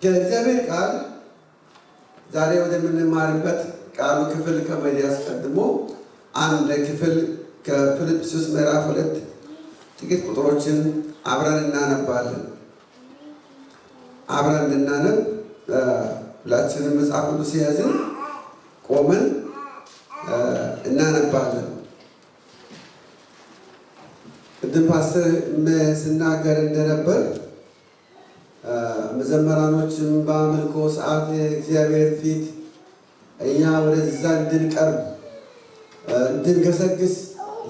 ከእግዚአብሔር ቃል ዛሬ ወደምንማርበት ቃሉ ክፍል ከመሄድ አስቀድሞ አንድ ክፍል ከፊልጵስዩስ ምዕራፍ 2 ጥቂት ቁጥሮችን አብረን እናነባለን። አብረን እንድናነብ ሁላችንም መጽሐፍ ቅዱስ የያዝን ቆመን እናነባለን። ቅድም ፓስተር ስናገር እንደነበር፣ መዘመራኖችም በአምልኮ ሰዓት የእግዚአብሔር ፊት እኛ ወደዛ እንድንቀርብ፣ እንድንገሰግስ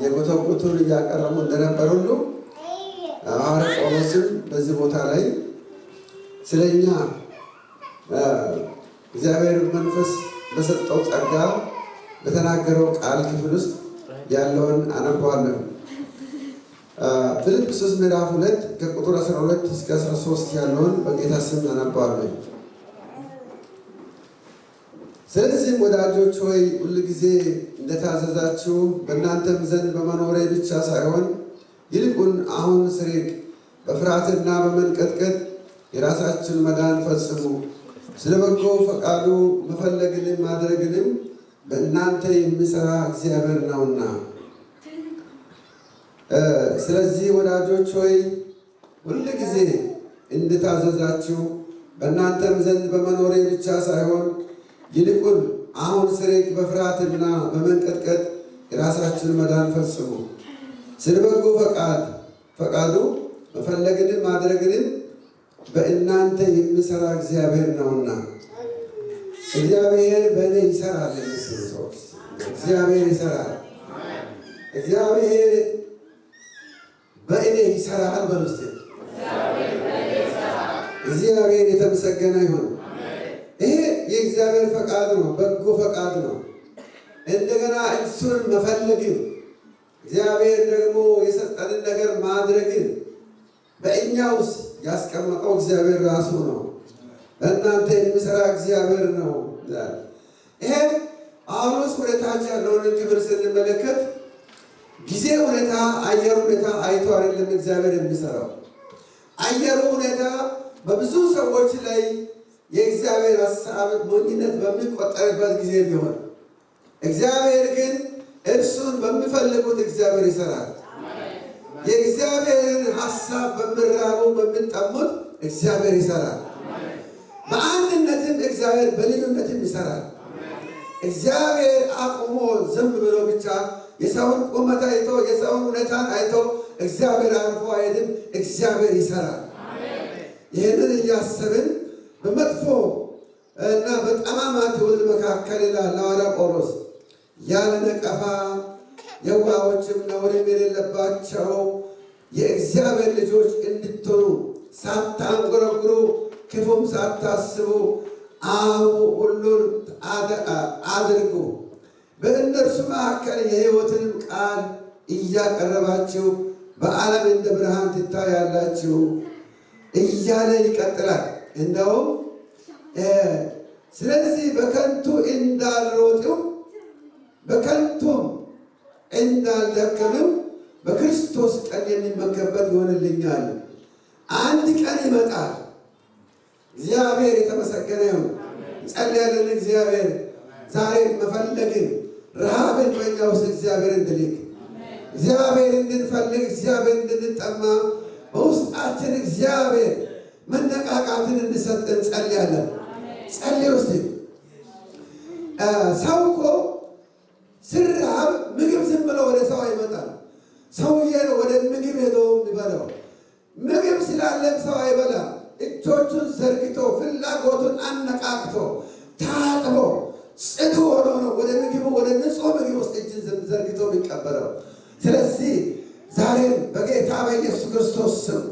የጎተጎቱን እያቀረቡ እንደነበር ሁሉ፣ ሐዋርያ ጳውሎስም በዚህ ቦታ ላይ ስለኛ እግዚአብሔር መንፈስ በሰጠው ጸጋ በተናገረው ቃል ክፍል ውስጥ ያለውን አነባዋለሁ። ፊልጵስዩስ ምዕራፍ 2 ከቁጥር 12 እስከ 13 ያለውን በጌታ ስም አነባዋለሁ። ስለዚህም ወዳጆች ሆይ፣ ሁልጊዜ እንደታዘዛችሁ፣ በእናንተም ዘንድ በመኖሬ ብቻ ሳይሆን ይልቁን አሁን ስርቅ፣ በፍርሃትና በመንቀጥቀጥ የራሳችሁን መዳን ፈጽሙ። ስለ በጎ ፈቃዱ መፈለግንም ማድረግንም በእናንተ የሚሰራ እግዚአብሔር ነውና። ስለዚህ ወዳጆች ሆይ፣ ሁል ጊዜ እንደታዘዛችሁ፣ በእናንተም ዘንድ በመኖሬ ብቻ ሳይሆን ይልቁን አሁን ስርቅ፣ በፍርሃትና በመንቀጥቀጥ የራሳችሁን መዳን ፈጽሙ። ስለ በጎ ፈቃዱ መፈለግንም ማድረግንም በእናንተ የሚሰራ እግዚአብሔር ነውና። እግዚአብሔር በእኔ ይሰራል የሚሉ ሰዎች፣ እግዚአብሔር ይሰራል። እግዚአብሔር በእኔ ይሰራል በሉ እስቲ። እግዚአብሔር የተመሰገነ ይሁን። ይሄ የእግዚአብሔር ፈቃድ ነው፣ በጎ ፈቃድ ነው። እንደገና እሱን መፈለግን፣ እግዚአብሔር ደግሞ የሰጠንን ነገር ማድረግን በእኛ ውስጥ ያስቀመጠው እግዚአብሔር ራሱ ነው። በእናንተ የሚሰራ እግዚአብሔር ነው ይላል። ይሄ ጳውሎስ ወደ ታች ያለውን ክፍል ስንመለከት ጊዜ ሁኔታ፣ አየር ሁኔታ አይቶ አይደለም እግዚአብሔር የሚሰራው። አየሩ ሁኔታ በብዙ ሰዎች ላይ የእግዚአብሔር ሀሳብ ሞኝነት በሚቆጠርበት ጊዜ ቢሆን፣ እግዚአብሔር ግን እርሱን በሚፈልጉት እግዚአብሔር ይሰራል። የእግዚአብሔርን ሀሳብ በሚራቡ፣ በሚጠሙት እግዚአብሔር ይሰራል። በአንድነትም እግዚአብሔር በልዩነትም ይሰራል። እግዚአብሔር አቁሞ ዝም ብሎ ብቻ የሰውን ቁመት አይቶ፣ የሰውን ሁኔታን አይቶ እግዚአብሔር አርፎ አይሄድም። እግዚአብሔር ይሰራል። ይህንን እያሰብን በመጥፎ እና በጠማማ ትውልድ መካከል ይላል ሐዋርያ ጳውሎስ፣ ያለ ነቀፋ፣ የዋሆችም ነውርም የሌለባቸው የእግዚአብሔር ልጆች እንድትሆኑ፣ ሳታንጎረጉሩ ክፉም ሳታስቡ አሁ ሁሉን አድርጉ። በእነርሱ መካከል የሕይወትንም ቃል እያቀረባችሁ በዓለም እንደ ብርሃን ትታያላችሁ እያለ ይቀጥላል። እንደውም ስለዚህ በከንቱ እንዳልሮጥም በከንቱም እንዳልደከምም በክርስቶስ ቀን የሚመከበት ይሆንልኛል። አንድ ቀን ይመጣል። እግዚአብሔር የተመሰገነ ይሁን። እንጸልያለን። እግዚአብሔር ዛሬ መፈለግን፣ ረሃብን በእኛ ውስጥ እግዚአብሔር እንድልክ፣ እግዚአብሔር እንድንፈልግ፣ እግዚአብሔር እንድንጠማ፣ በውስጣችን እግዚአብሔር መነቃቃትን እንድሰጥ እንጸልያለን። ጸልይ ውስጥ ሰው እኮ ስራብ ምግብ ዝም ብሎ ወደ ሰው አይመጣም። ሰውዬ ነው ወደ ምግብ ሄዶ የሚበላው። ምግብ ስላለም ሰው አይበላም። እጆቹን ዘርግቶ፣ ፍላጎቱን አነቃቅቶ፣ ታጥቦ ጽዱ ሆኖ ነው ወደ ምግቡ፣ ወደ ንጹህ ምግብ ውስጥ እጅን ዘርግቶ የሚቀበለው። ስለዚህ ዛሬም በጌታ በኢየሱስ ክርስቶስ ስም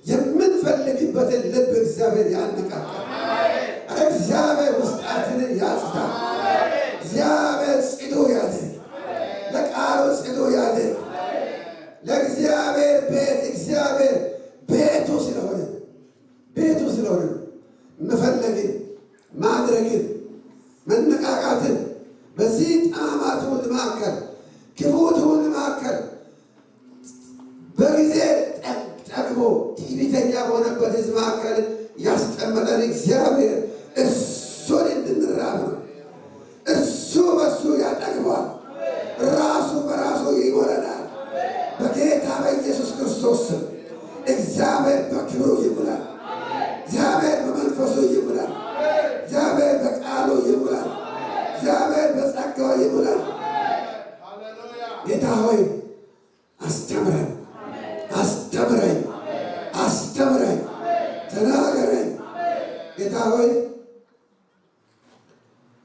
የምንፈልግበትን ልብ እግዚአብሔር ያነቃቃል። እግዚአብሔር ውስጣችንን ያጽዳ። እግዚአብሔር ጽዱ ያድርግ። ለቃሉ ጽዱ ያድርግ። ለእግዚአብሔር ቤት፣ እግዚአብሔር ቤቱ ስለሆነ መፈለግን፣ ማድረግን፣ መነቃቃትን በዚህ ጠማማ ትውልድ መካከል፣ ክፉ ትውልድ መካከል፣ በጊዜ ጠግቦ ትዕቢተኛ በሆነበት ሕዝብ መካከል ያስቀመጠን ያስቀመጠን እግዚአብሔር እሱን እንድንራብ ነው። እሱ በሱ ያጠግቧል። ራሱ በራሱ ይሞላናል። በጌታ በኢየሱስ ክርስቶስ ስም እግዚአብሔር በክብሩ ይሙላል። እግዚአብሔር በመንፈሱ ይሙላል። እግዚአብሔር በቃሉ ይሙላል። እግዚአብሔር በጸጋው ይሙላል። ጌታ ሆይ አስተምረን፣ አስተምረኝ፣ አስተምረኝ፣ ተናገረኝ። ጌታ ሆይ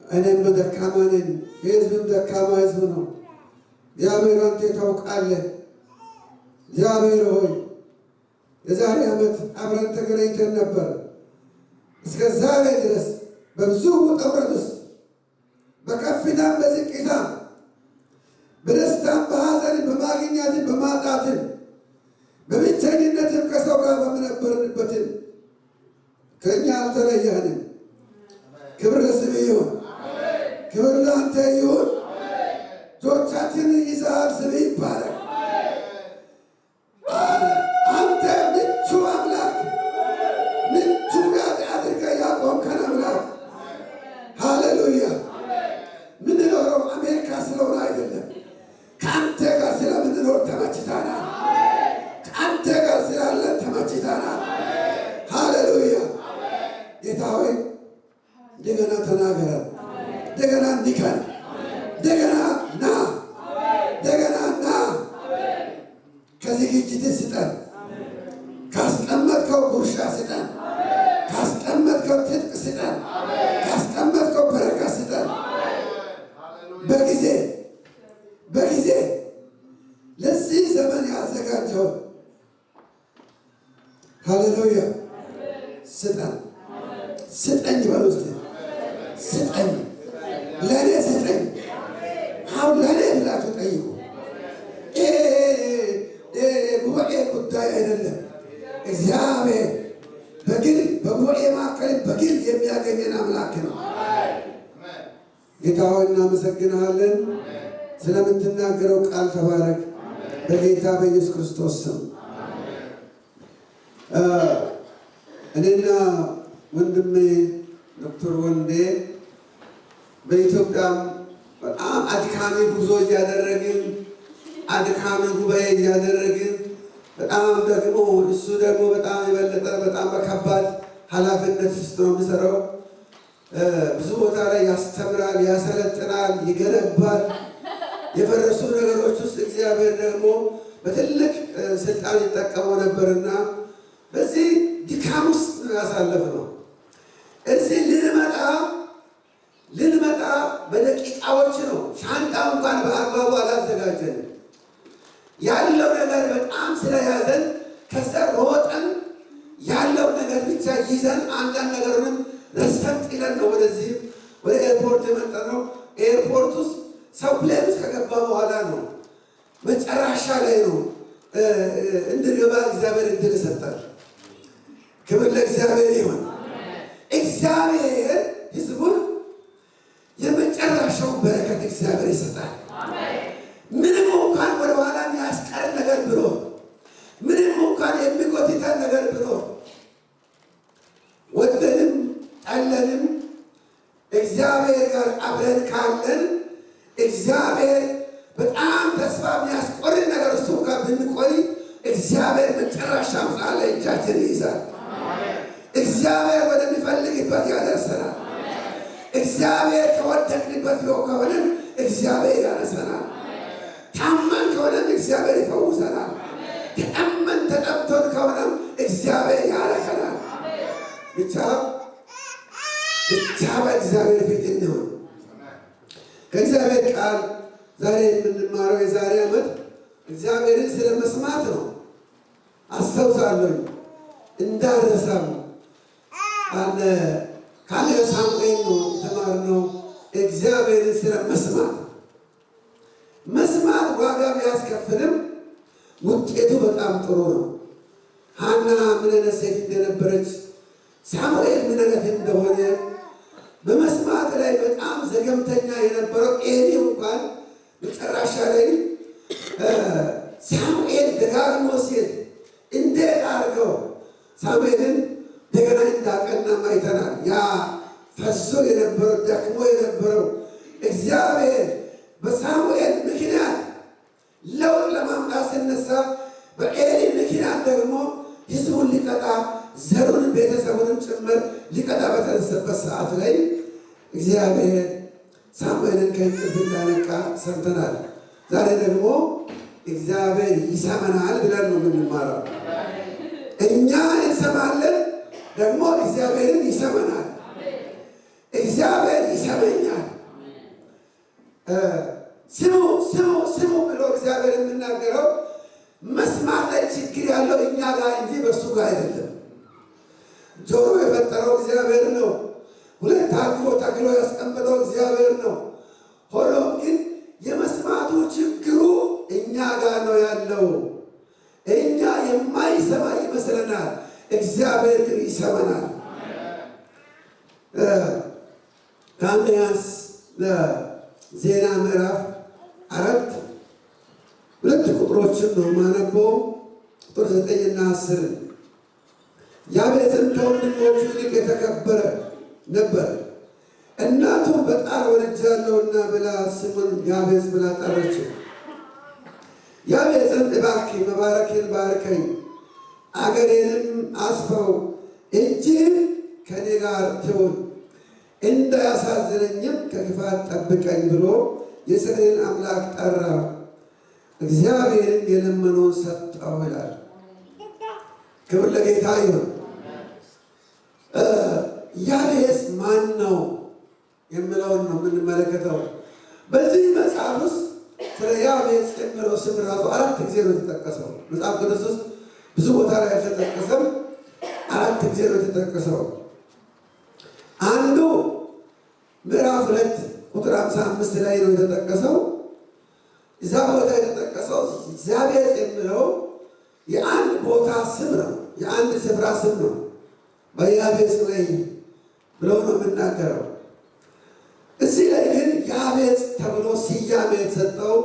እኔም ደካማ ነኝ፣ የሕዝብም ደካማ ሕዝብ ነው። እግዚአብሔር አንተ ታውቃለህ። እግዚአብሔር ሆይ የዛሬ ዓመት አብረን ተገናኝተን ነበር። እስከ ዛሬ ድረስ በብዙ ውጣ ውረድ ውስጥ በከፍታም በዝቅታም በደስታም በሐዘንም በማግኘትም በማጣትም በብቸኝነትም ከሰው ጋር በምነበርንበትም ከእኛ አልተለየህንም። ክብር ለስምህ ይሁን፣ ክብር ለአንተ ይሁን። እጆቻችንን ይዘሃል፣ ስምህ ይባረክ። አንተ ምቹ አምላክ፣ ምቹ አድርገህ ያቆምከን አምላክ፣ ሃሌሉያ። ምንኖረው አሜሪካ ስለሆነ አይደለም፣ ከአንተ ጋር ስለምንኖር ተመችተናል። ከአንተ ጋር ስላለን ተመችተናል። ሃሌሉያ። ጌታ ሆይ እንደገና ተናገረን፣ እንደገና ንከን፣ እንደገና ና፣ እንደገና ና። ከዝግጅት ስጠን፣ ካስቀመጥከው ጉርሻ ስጠን፣ ካስቀመጥከው ትጥቅ ስጠን፣ ካስቀመጥከው በረከት ስጠን። በጊዜ በጊዜ ለዚህ ዘመን ያዘጋጀውን ሃሌሉያ ስጠን። ስጠኝ በሉ እስኪ፣ ስጠኝ፣ ለእኔ ስጠኝ። አሁን ለእኔ ብላችሁ ጠይቁ። ጉባኤ ጉዳይ አይደለም። እግዚአብሔር በግል በጉባኤ መካከል በግል የሚያገኘን አምላክ ነው። ጌታ ሆይ እናመሰግንሃለን። ስለምትናገረው ቃል ተባረክ። በጌታ በኢየሱስ ክርስቶስ ስም እኔና ወንድሜ ዶክተር ወንዴ በኢትዮጵያ በጣም አድካሚ ጉዞ እያደረግን አድካሚ ጉባኤ እያደረግን በጣም ደግሞ እሱ ደግሞ በጣም የበለጠ በጣም በከባድ ኃላፊነት ውስጥ ነው የሚሰራው። ብዙ ቦታ ላይ ያስተምራል፣ ያሰለጥናል፣ ይገነባል። የፈረሱ ነገሮች ውስጥ እግዚአብሔር ደግሞ በትልቅ ስልጣን ይጠቀመው ነበርና በዚህ ድካም ውስጥ ነው ያሳለፍነው። እዚህ ልንመጣ በደቂቃዎች ነው። ሻንጣ እንኳን በአግባቡ አላዘጋጀንም። ያለው ነገር በጣም ስለያዘን ከዛ ሮጠን ያለው ነገር ብቻ ይዘን አንዳንድ ነገሩንም ረስተን ጥለን ነው ወደዚህ ወደ ኤርፖርት የመጣነው። ኤርፖርት ውስጥ ሰው plane ውስጥ ከገባ በኋላ ነው መጨረሻ ላይ ነው እንድንገባ እግዚአብሔር እድል ሰጠን። ክብር ለእግዚአብሔር ይሁን። እግዚአብሔር ሕዝቡን የመጨረሻውን በረከት እግዚአብሔር ይሰጣል። ምንም እንኳን ወደ ኋላ የሚያስቀር ነገር ብሎ ምንም እንኳን የሚጎትተን ነገር ብሎ ወደንም ጠለንም እግዚአብሔር ጋር አብረን ካለን እግዚአብሔር በጣም ተስፋ የሚያስቆርጥ ነገር እሱ ጋር ብንቆይ እግዚአብሔር መጨረሻ ላይ እጃችን ይይዛል። እግዚአብሔር ወደሚፈልግበት ያደርሰናል። እግዚአብሔር ከወደቅንበት ከሆነን እግዚአብሔር ያነሰናል። ታመን ከሆነም እግዚአብሔር ይፈውሰናል። ተጠመን ተጠምቶን ከሆነም እግዚአብሔር ያረከናል። ብቻ ብቻ በእግዚአብሔር ፊት እንሆን። ከእግዚአብሔር ቃል ዛሬ የምንማረው የዛሬ ዓመት እግዚአብሔርን ስለ መስማት ነው። አስታውሳለሁ እንዳረሳም አለ ካለ ሳሙኤል ነው የተማርነው። እግዚአብሔርን ስለ መስማት መስማት ዋጋ ቢያስከፍልም ውጤቱ በጣም ጥሩ ነው። ሐና ምን አይነት ሴት እንደነበረች፣ ሳሙኤል ምን አይነት እንደሆነ በመስማት ላይ በጣም ዘገምተኛ የነበረው ኤሊ እንኳን መጨረሻ ላይ ሳሙኤል ደጋግሞ ሴት እንዴት አድርገው ሳሙኤልን እንደገና እንዳቀና ፈዞ የነበረው፣ ደክሞ የነበረው እግዚአብሔር በሳሙኤል ምክንያት ለውጥ ለማምጣት ሲነሳ፣ በኤሊ ምክንያት ደግሞ ሕዝቡን ሊቀጣ፣ ዘሩን ቤተሰቡንም ጭምር ሊቀጣ በተነሳበት ሰዓት ላይ እግዚአብሔር ሳሙኤልን ከእንቅልፍ እንዳነቃ ሰምተናል። ዛሬ ደግሞ እግዚአብሔር ይሰማናል ብለን ነው የምንማረው። እኛ እንሰማለን፣ ደግሞ እግዚአብሔርን ይሰማናል። እግዚአብሔር ይሰማኛል። ስሙ፣ ስሙ፣ ስሙ ብሎ እግዚአብሔር የሚናገረው መስማት ላይ ችግር ያለው እኛ ጋር እንጂ በእሱ ጋር አይደለም። ጆሮ የፈጠረው እግዚአብሔር ነው። ሁለት አድርጎ ተክሎ ያስቀመጠው እግዚአብሔር ነው። ሆኖም ግን የመስማቱ ችግሩ እኛ ጋር ነው ያለው። እኛ የማይሰማ ይመስለናል፣ እግዚአብሔር ግን ይሰማናል። ከአንደኛ ዜና ምዕራፍ 4 ሁለት ቁጥሮችን ነው የማነበው፣ ቁጥር 9ና 10። ያቤጽም ከወንድሞቹ ይልቅ የተከበረ ነበር። እናቱም በጣር ወልጃለሁና ብላ ስሙን ያቤጽ ብላ ጠራችው። ያቤጽም እባክህ መባረክን ባርከኝ፣ አገሬንም አስፈው፣ እጅህም ከእኔ ጋር ትሁን፣ እንዳያሳዝነኝም ከክፋት ጠብቀኝ ብሎ የእስራኤልን አምላክ ጠራ። እግዚአብሔርም የለመነውን ሰጠው ይላል። ክብር ለጌታ ይሁን። ያቤጽ ማን ነው የሚለውን ነው የምንመለከተው። በዚህ መጽሐፍ ውስጥ ስለ ያቤጽ የሚለው ስም ራሱ አራት ጊዜ ነው የተጠቀሰው። መጽሐፍ ቅዱስ ውስጥ ብዙ ቦታ ላይ አልተጠቀሰም። አራት ጊዜ ነው የተጠቀሰው። አንዱ ምዕራፍ 2 ቁጥር 55 ላይ ነው የተጠቀሰው። እዛ ቦታ የተጠቀሰው ያቤጽ የሚለው የአንድ ቦታ ስም ነው፣ የአንድ ስፍራ ስም ነው። በያቤጽ ላይ ብለው ነው የምናገረው። እዚህ ላይ ግን ያቤጽ ተብሎ ስያሜ የተሰጠው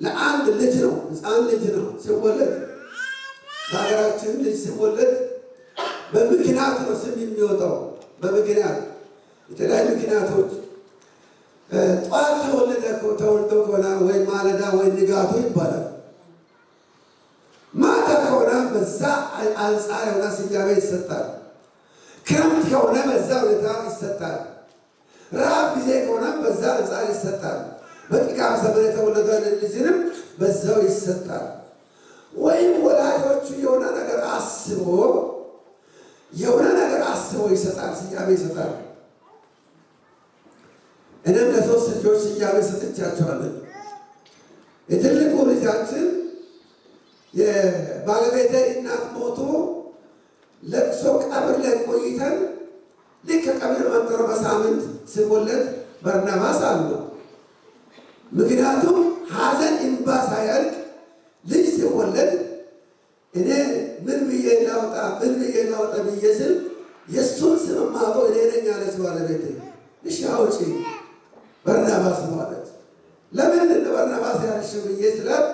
ለአንድ ልጅ ነው፣ ሕፃን ልጅ ነው ሲወለድ። በሀገራችን ልጅ ሲወለድ በምክንያት ነው ስም የሚወጣው። በምክንያት፣ የተለያዩ ምክንያቶች፣ ጠዋት ተወለደ ተወልዶ ከሆነ ወይ ማለዳ ወይ ንጋቱ ይባላል። ማታ ከሆነ በዛ አንጻር የሆነ ስያሜ ይሰጣል። ክረምት ከሆነ በዛ ሁኔታ ይሰጣል። ረሃብ ጊዜ ከሆነ በዛ አንጻር ይሰጣል። በጥጋብ ዘመን የተወለደ ልጅንም በዛው ይሰጣል። ወይም ወላጆቹ የሆነ ነገር አስቦ ይሰጣል፣ ስያሜ ይሰጣል። እኔም ለሶስት ልጆች ስያሜ ሰጥቻቸዋለሁ። የትልቁ ልጃችን የባለቤቴ እናት ሞቶ ለቅሶ ቀብር ላይ ቆይተን ልክ ከቀብር መጥተው በሳምንት ሲወለድ በርናባስ አሉ። ምክንያቱም ሐዘን እንባ ሳያልቅ ልጅ ሲወለድ እኔ ምን ብዬ ላውጣ፣ ምን ብዬ ላውጣ ብዬ ስል የእሱን ስም የማውቀው እኔ ነኝ አለች ባለቤቴ። እሺ አውጪ፣ በርናባስ ነው አለች። ለምንድን ነው በርናባስ ያልሽው ብዬ ስላት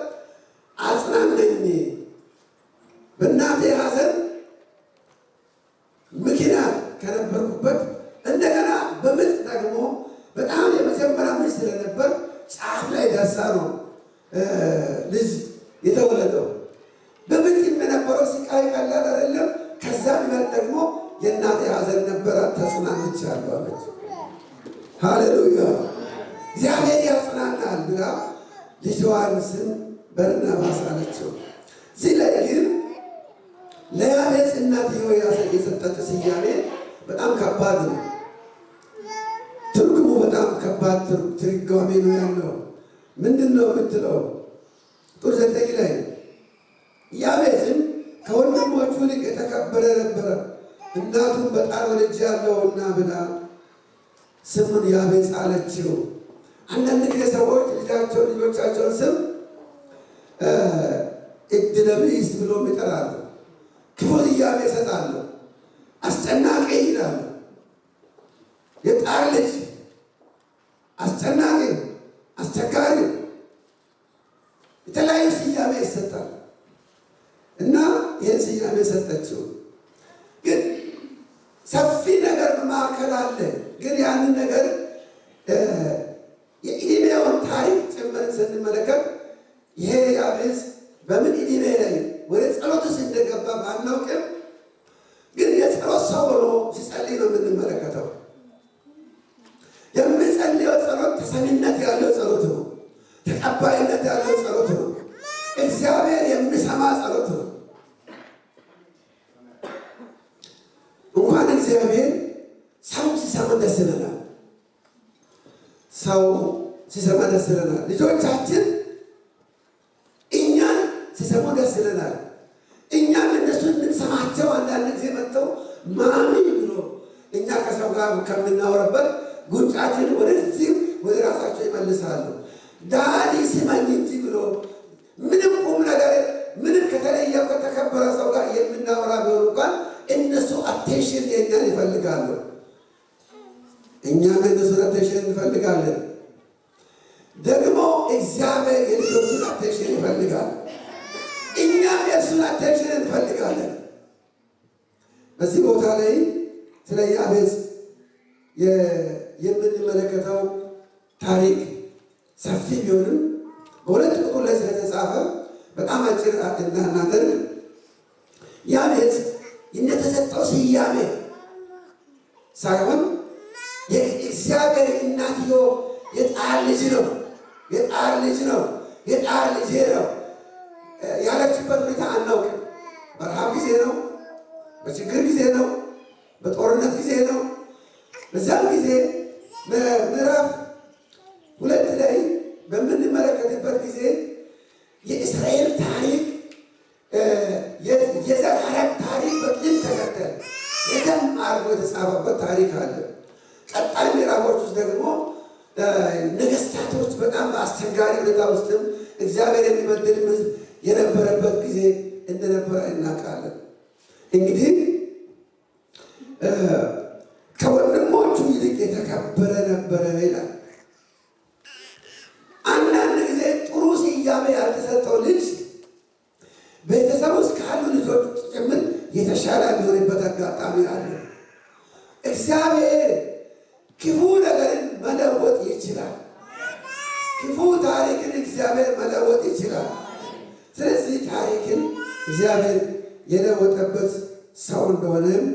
አጽናነኝ፣ በእናቴ ሐዘን ምክንያት ከነበርኩበት እንደገና በምጥ ደግሞ በጣም የመጀመሪያ ልጅ ስለነበር ጫፍ ላይ ደርሳ ነው ልጅ የተወለደው። በምጥ የነበረው ስቃይ ቀላል አይደለም። ከዛ ይበልጥ ደግሞ የእናቴ ሐዘን ነበረ። ተጽናንቻለሁ አለች። ሃሌሉያ፣ እግዚአብሔር ያጽናናል ብላ ልጇን ስም በርናባስ አለችው። እዚህ ላይ ግን ለያቤጽ እናትየው የሰጠችው ስያሜ በጣም ከባድ ነው። ትርጉሙ በጣም ከባድ ትርጓሜ ነው ያለው። ምንድን ነው የምትለው? ቁጥር 9 ላይ ያቤጽም ከወንድሞቹ ይልቅ የተከበረ ነበረ፣ እናቱም በጣር ወልጄአለሁና ብላ ስሙን ያቤጽ አለችው። አንዳንድ ጊዜ ሰዎች ልጆቻቸውን ስም እድለ ቢስ ብሎም ይጠራሉ። ክፉ ስያሜ ይሰጣሉ። አስጨናቂ ይላሉ። የጣር ልጅ፣ አስጨናቂ፣ አስቸጋሪ፣ የተለያዩ ስያሜ ይሰጣል እና ይህን ስያሜ ሰጠችው። ግን ሰፊ ነገር ነገር በመካከል አለ። ግን ያንን ነገር የዕድሜውን ታሪክ ጭምርን ስንመለከት ይሄ ያቤጽ በምን ዕድሜ ላይ ወደ ጸሎት ውስጥ እንደገባ ባናውቅም ግን የጸሎት ሰው ሆኖ ሲጸልይ ነው የምንመለከተው። የሚጸልየው ጸሎት ተሰሚነት ያለው ጸሎት ነው። ተቀባይነት ያለው ጸሎት ነው። እግዚአብሔር የሚሰማ ጸሎት ነው። እንኳን እግዚአብሔር ሰው ሲሰማ ደስ ይለናል። ሰው ሲሰማ ደስ ይለናል። ልጆቻችን እኛን ሲሰሙ ደስ ይለናል። እኛም እነሱን የምንሰማቸው አንዳንድ ጊዜ መጥተው ማሚ ብሎ እኛ ከሰው ጋር ከምናወራበት ጉንጫችን ወደዚህ ወደ ራሳቸው ይመልሳሉ። ዳዲ ስማኝ እንጂ ብሎ ምንም ቁም ነገር ምንም ከተለየው ከተከበረ ሰው ጋር የምናወራ ቢሆን እንኳን እነሱ attention የእኛን ይፈልጋሉ። እኛም የእነሱን attention እንፈልጋለን። ደግሞ እግዚአብሔር የልጆቹን attention ይፈልጋል። እኛም የእሱን attention እንፈልጋለን። በዚህ ቦታ ላይ ስለ ያቤጽ የምንመለከተው ታሪክ ሰፊ ቢሆንም በሁለት ቁጥር ላይ ስለተጻፈ በጣም አጭር እንዳናደርግ ያቤጽ እንደተሰጠው ስያሜ ሳይሆን የእግዚአብሔር እናትዮ የጣር ልጅ ነው፣ የጣር ልጅ ነው፣ የጣር ልጄ ነው ያለችበት ሁኔታ አናውቅም። በረሃብ ጊዜ ነው፣ በችግር ጊዜ ነው፣ በጦርነት ጊዜ ነው። በዚያም ጊዜ ምዕራፍ 2 ላይ በምንመለከትበት ጊዜ የእስራኤል ታሪክ የዘር ሐረግ ታሪክ በቅደም ተከተል የደም አድርጎ የተጻፈበት ታሪክ አለ። ቀጣይ ምዕራፎች ውስጥ ደግሞ ነገስታቶች በጣም በአስቸጋሪ ሁኔታ ውስጥም እግዚአብሔር የሚበድልም ሕዝብ የነበረበት ጊዜ እንደነበረ እናውቃለን። እንግዲህ ከወንድሞቹ ይልቅ የተከበረ ነበረ ይላል። አንዳንድ ጊዜ ጥሩ ስያሜ ያልተሰጠው ልጅ ቤተሰብ ውስጥ ካሉ ልጆች ጭምር የተሻለ የሚሆንበት አጋጣሚ አለ። እግዚአብሔር ክፉ ነገርን መለወጥ ይችላል። ክፉ ታሪክን እግዚአብሔር መለወጥ ይችላል። ስለዚህ ታሪክን እግዚአብሔር የለወጠበት ሰው እንደሆነም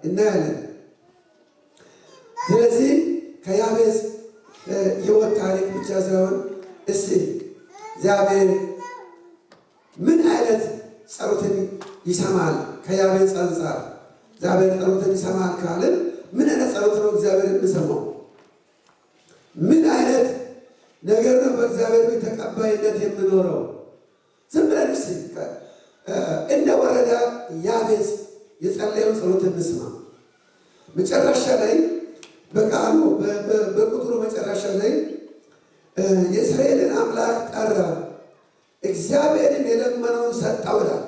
እናያለን። ስለዚህ ከያቤጽ ሕይወት ታሪክ ብቻ ሳይሆን እስቲ እግዚአብሔር ምን አይነት ጸሎትን ይሰማል? ከያቤጽ አንጻር እግዚአብሔር ጸሎትን ይሰማል ካልን ምን አይነት ጸሎት ነው እግዚአብሔር የሚሰማው? ምን አይነት ነገር ነው በእግዚአብሔር ቤት ተቀባይነት የሚኖረው? ዝም ብለን እስቲ እንደወረደ ያቤጽ የጸለየውን ጸሎት እንስማ። መጨረሻ ላይ በቃሉ በቁጥሩ መጨረሻ ላይ የእስራኤልን አምላክ ጠራ፣ እግዚአብሔርን የለመነውን ሰጠው ይላል።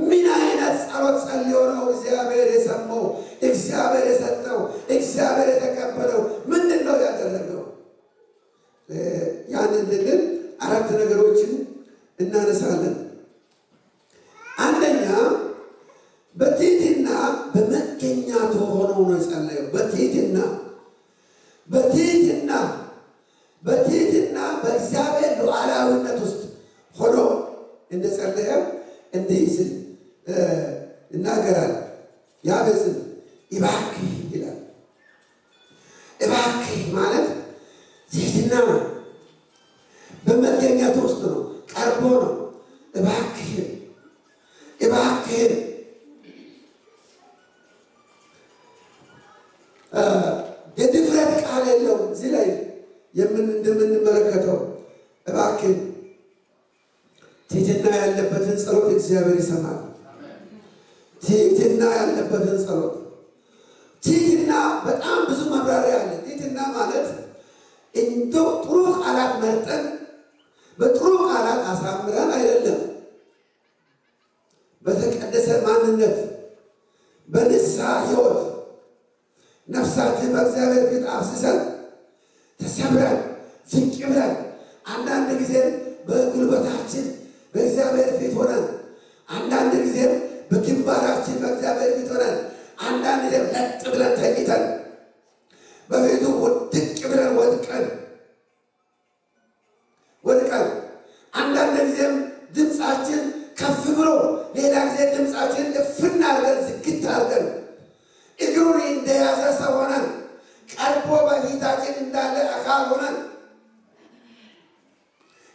ምን አይነት ጸሎት ጸልዮ ነው እግዚአብሔር የሰማው? እግዚአብሔር የሰጠው? እግዚአብሔር የተቀበለው? ምንድን ነው ያደረገው? ያንን ልንል አራት ነገሮችን እናነሳለን። አንደኛ በትህትና በመገኘቱ ሆኖ ነው የጸለየው። በትህትና በትህትና በትህትና በእግዚአብሔር ሉዓላዊነት ውስጥ ሆኖ እንደጸለየ እንዲህ ሲል ይናገራል። ያቤጽን እባክህ ይላል። እባክህ ማለት ትህትና ነው። በመገኘቱ ውስጥ ነው፣ ቀርቦ ነው። እባክህን እባክህን የድፍረት ቃል የለውም። እዚህ ላይ እንደምንመለከተው እባክህን ትህትና ያለበትን ጸሎት እግዚአብሔር ይሰማል። ትህትና ያለበትን ጸሎት ትህትና በጣም ብዙ ማብራሪያ አለ። ትህትና ማለት እንደው ጥሩ ቃላት መርጠን በጥሩ ቃላት አሳምረን አይደለም። በተቀደሰ ማንነት በንስሐ ሕይወት ነፍሳችን በእግዚአብሔር ፊት አፍስሰን ተሰብረን ዝቅ ብለን አንዳንድ ጊዜም በጉልበታችን በእግዚአብሔር ፊት ሆነን አንዳንድ ጊዜም በግንባራችን በእግዚአብሔር ፊት ሆነን አንዳንድ ጊዜ ለጥ ብለን ተኝተን በፊቱ ውድቅ ብለን ወድቀን ወድቀን፣ አንዳንድ ጊዜም ድምፃችን ከፍ ብሎ፣ ሌላ ጊዜ ድምፃችን እፍን አድርገን ዝግት አድርገን፣ እግሩን እንደያዘ ሰው ሆነን፣ ቀርቦ በፊታችን እንዳለ አካል ሆነን፣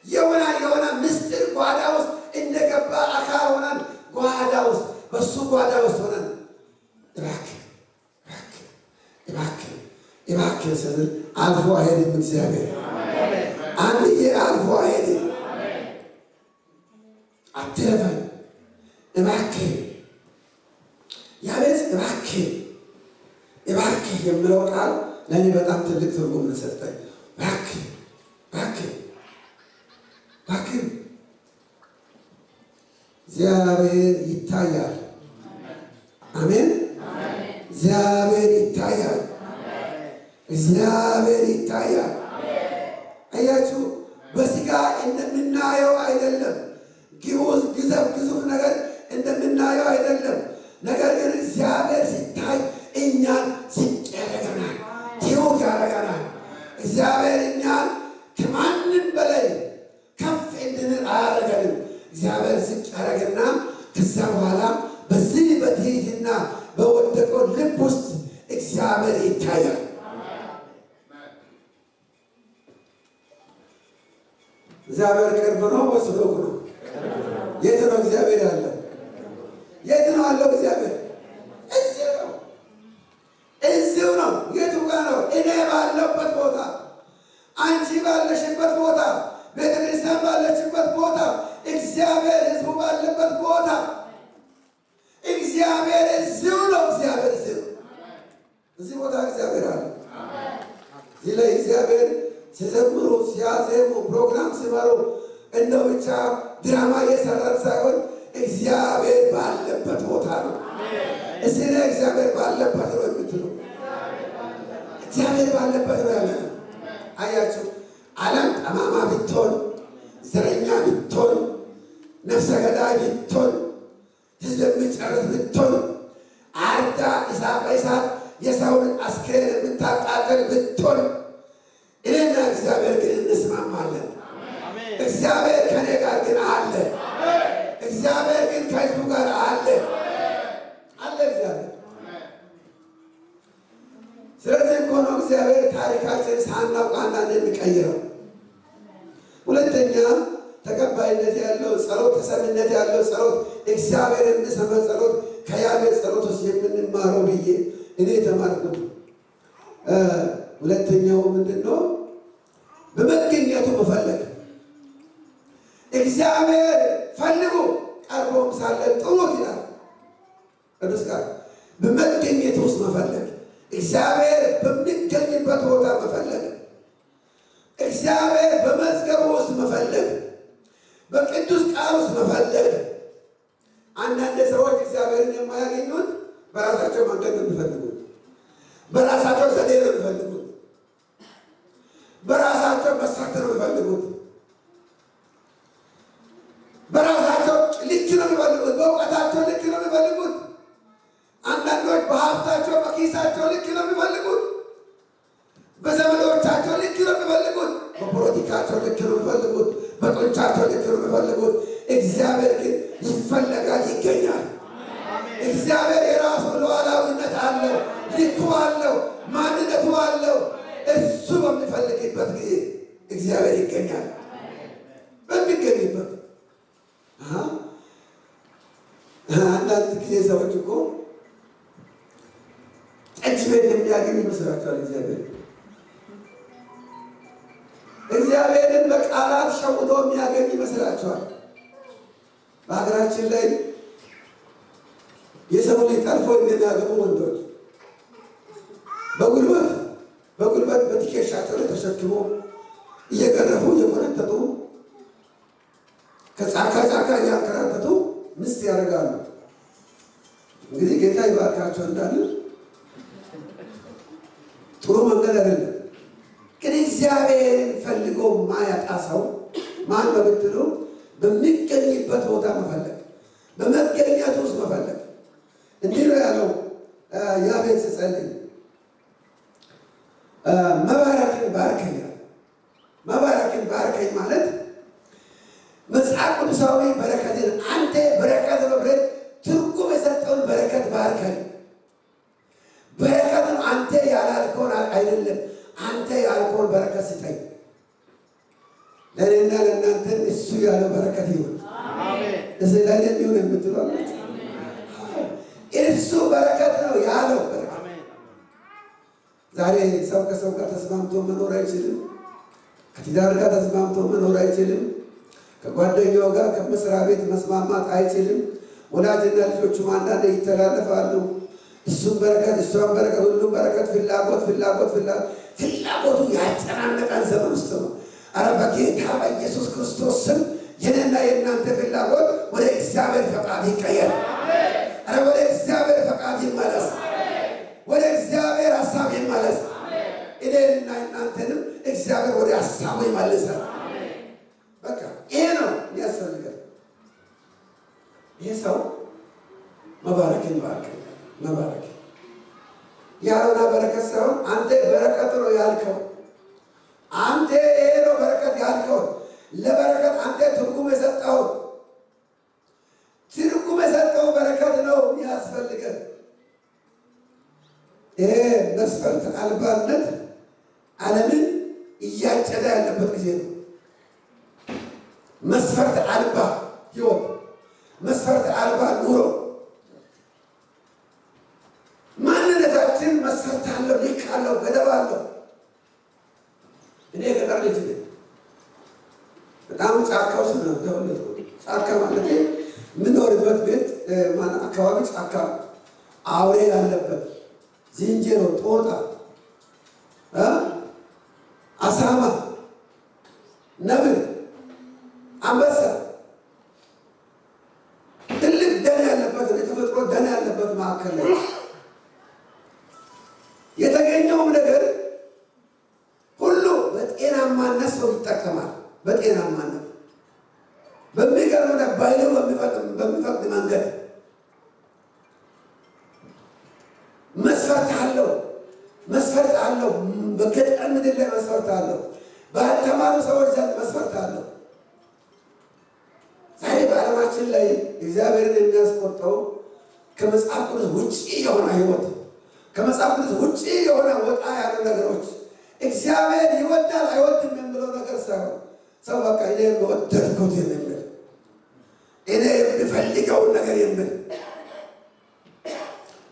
የሆነ የሆነ ምስጢር ጓዳ ውስጥ እንደገባ አካል ሆነን፣ ጓዳ ውስጥ በሱ ጓዳ ውስጥ ሆነን እባክህ እባክህ እባክህ እባክህ ስንል አልፎ አይሄድም። እግዚአብሔር አንድዬ አልፎ አይሄድም። አትለፈን እባክህ ያቤጽ፣ እባክህ እባክህ የምለው ቃል ለእኔ በጣም ትልቅ ትርጉም ነው የሰጠኝ። እባክህ እባክህ እባክህ። እግዚአብሔር ይታያል። አሜን። እግዚአብሔር ይታያል። እግዚአብሔር ይታያል። አያችሁ፣ በስጋ እንደምናየው አይደለም። ግዑዝ ግዘፍ ግዙፍ ነገር እንደምናየው አይደለም። ነገር ግን እግዚአብሔር ሲታይ እኛን ዝቅ ያደርገናል፣ ትሁት ያደርገናል። እግዚአብሔር እኛን ከማንም በላይ ከፍ እንድንል አያደርገንም። እግዚአብሔር ዝቅ ያደርግና ከዛ በኋላ በዚህ በትህትና በወደቀው ልብ ውስጥ እግዚአብሔር ይታያል። እግዚአብሔር ቅርብ ነው ወይስ ሩቅ ነው? የት ነው እግዚአብሔር ያለው? የት ነው ያለው እግዚአብሔር? እዚሁ ነው፣ እዚሁ ነው። የቱ ጋር ነው? እኔ ባለሁበት ቦታ፣ አንቺ ባለሽበት ቦታ፣ ቤተ ክርስቲያን ባለችበት ቦታ፣ እግዚአብሔር ሕዝቡ ባለበት ቦታ እግዚአብሔር እዚሁ ነው። እግዚአብሔር እዚሁ ነው። እዚህ ቦታ እግዚአብሔር አለ። እዚህ ላይ እግዚአብሔር ሲዘምሩ፣ ሲያዜሙ፣ ፕሮግራም ሲመሩ እንደው ብቻ ድራማ እየሰራን ሳይሆን እግዚአብሔር ባለበት ቦታ ነው። እዚህ ላይ እግዚአብሔር ባለበት ነው የምትሉ፣ እግዚአብሔር ባለበት ነው ያለ ነው። አያችሁ፣ ዓለም ጠማማ ብትሆን፣ ዘረኛ ብትሆን፣ ነፍሰ ገዳይ ብትሆን፣ ሕዝብ የሚጨርስ ብትሆን፣ አርዳ እሳት በእሳት የሰውን አስክሬን የምታቃጥል ብትሆን፣ እኔና እግዚአብሔር ግን እንስማማለን። እግዚአብሔር ከኔ ጋር ግን አለ። እግዚአብሔር ግን ከሕዝቡ ጋር አለ አለ እግዚአብሔር። ስለዚህ እኮ ነው እግዚአብሔር ታሪካችን ሳናውቅ አንዳንድ የሚቀይረው። ሁለተኛ ተቀባይነት ያለው ጸሎት፣ ተሰሚነት ያለው ጸሎት፣ እግዚአብሔር የሚሰማ ጸሎት ከያቤጽ ጸሎት ውስጥ የምንማረው ብዬ እኔ የተማርኩት ሁለተኛው ምንድን ነው? በመገኘቱ መፈለግ። እግዚአብሔር ፈልጉ ቀርቦም ሳለ ጥሩት ይላል ቅዱስ ቃል። በመገኘቱ ውስጥ መፈለግ፣ እግዚአብሔር በሚገኝበት ቦታ መፈለግ፣ እግዚአብሔር በመዝገቡ ውስጥ መፈለግ፣ በቅዱስ ቃል ውስጥ መፈለግ። አንዳንድ ሰዎች እግዚአብሔርን የማያገኙት በራሳቸው መንገድ ነው የሚፈልጉት፣ በራሳቸው ዘዴ ነው የሚፈልጉት፣ በራሳቸው መስፈርት ነው የሚፈልጉት፣ በራሳቸው ልክ ነው የሚፈልጉት፣ በእውቀታቸው ልክ ነው የሚፈልጉት። አንዳንዶች በሀብታቸው በኪሳቸው ልክ ነው የሚፈልጉት፣ በዘመዶቻቸው ልክ ነው የሚፈልጉት፣ በፖለቲካቸው ልክ ነው የሚፈልጉት፣ በጡንቻቸው ልክ ነው የሚፈልጉት። እግዚአብሔር ግን ይፈለጋል፣ ይገኛል። እግዚአብሔር የራሱ ሉዓላዊነት አለው፣ ልኩ አለው፣ ማንነቱ አለው። እሱ በሚፈልግበት ጊዜ እግዚአብሔር ይገኛል። በሚገኝበት አንዳንድ ጊዜ ሰዎች እኮ ጠጅ ቤት የሚያገኝ ይመስላቸዋል። እግዚአብሔር እግዚአብሔርን በቃላት ሸውዶ የሚያገኝ ይመስላቸዋል። በሀገራችን ላይ የሰው ልጅ ጠልፎ እንደሚያገቡ ወንዶች በጉልበት በጉልበት በትከሻቸው ላይ ተሸክሞ እየገረፉ እየቆነጠጡ ከጫካ ጫካ እያንከራተቱ ሚስት ያደርጋሉ። እንግዲህ ጌታ ይባርካቸው እንዳለ ጥሩ መንገድ አይደለም። ግን እግዚአብሔርን ፈልጎ ማያጣ ሰው ማን ነው ብትሉ፣ በሚገኝበት ቦታ መፈለግ፣ በመገኘቱ ውስጥ መፈለግ። እንዲህ ነው ያለው ያቤጽ ሲጸልይ መባረክን ባርከኝ፣ መባረክን ባርከኝ ማለት መጽሐፍ ቅዱሳዊ በረከትን፣ አንተ በረከት ነው ብለህ ትርጉም የሰጠውን በረከት ባርከኝ። በረከትን አንተ ያላልከውን አይደለም፣ አንተ ያልከውን በረከት ስጠኝ። ለእኔና ለእናንተም እሱ ያለው በረከት ይሁን። እዚህ ለእኔ ይሁን የምትሉ አላችሁ። እሱ በረከት ነው ያለው በረከት። ዛሬ ሰው ከሰው ጋር ተስማምቶ መኖር አይችልም። ከትዳር ጋር ተስማምቶ መኖር አይችልም። ከጓደኛው ጋር ከመስሪያ ቤት መስማማት አይችልም። ወላጅና ልጆቹም አንዳንድ ይተላለፋሉ። እሱም በረከት፣ እሷም በረከት፣ ሁሉም በረከት፣ ፍላጎት ፍላጎት ፍላጎቱ ያጨናነቀን ዘመን ውስጥ ነው። አረ በጌታ በኢየሱስ ክርስቶስ ስም የኔና የእናንተ ፍላጎት ወደ እግዚአብሔር ፈቃድ ይቀየር። አረ ወደ እግዚአብሔር ፈቃድ ይመለስ። ወደ እግዚአብሔር ሀሳብ ይመለስ። እኔንና እናንተንም እግዚአብሔር ወደ ሀሳቡ ይመልሳል። በቃ ይሄ ነው የሚያስፈልገን። ይህ ሰው መባረክን ባርከኝ፣ መባረክ ያልሆነ በረከት ሳይሆን አንተ በረከት ነው ያልከው፣ አንተ ይሄ ነው በረከት ያልከው፣ ለበረከት አንተ ትርጉም የሰጠው፣ ትርጉም የሰጠው በረከት ነው የሚያስፈልገን። ይሄ መስፈርት አልባነት ዓለምን እያጨደ ያለበት ጊዜ ነው። መስፈርት አልባ ሕይወት፣ መስፈርት አልባ ኑሮ። ማንነታችን መስፈርት አለው፣ ልክ አለው፣ ገደብ አለው። እኔ የገጠር ልጅ ነኝ። በጣም ጫካ ውስጥ ነው የተወለድኩት። ጫካ ማለት የምኖርበት ቤት አካባቢ ጫካ፣ አውሬ ያለበት፣ ዝንጀሮ፣ ጦጣ፣ አሳማ፣ ነብር፣ አንበሳ፣ ትልቅ ደን ያለበት፣ የተፈጥሮ ደን ያለበት ማዕከል ላይ የተገኘውም ነገር ሁሉ በጤናማነት ሰው ይጠቀማል። በጤናማነት፣ በሚገርም ባይሉ በሚፈቅድ መንገድ መስፈርት አለው። መስፈርት አለው። በገጠር ምድር ላይ መስፈርት አለው። ባልተማሩ ሰዎች ዘንድ መስፈርት አለው። ዛሬ በዓለማችን ላይ እግዚአብሔርን የሚያስቆጠው ከመጽሐፍ ቅዱስ ውጭ የሆነ ሕይወት፣ ከመጽሐፍ ቅዱስ ውጭ የሆነ ወጣ ያሉ ነገሮች፣ እግዚአብሔር ይወዳል አይወድም የሚለው ነገር ሳይሆን ሰው በቃ እኔ የወደድኩት የሚል፣ እኔ የሚፈልገውን ነገር የሚል፣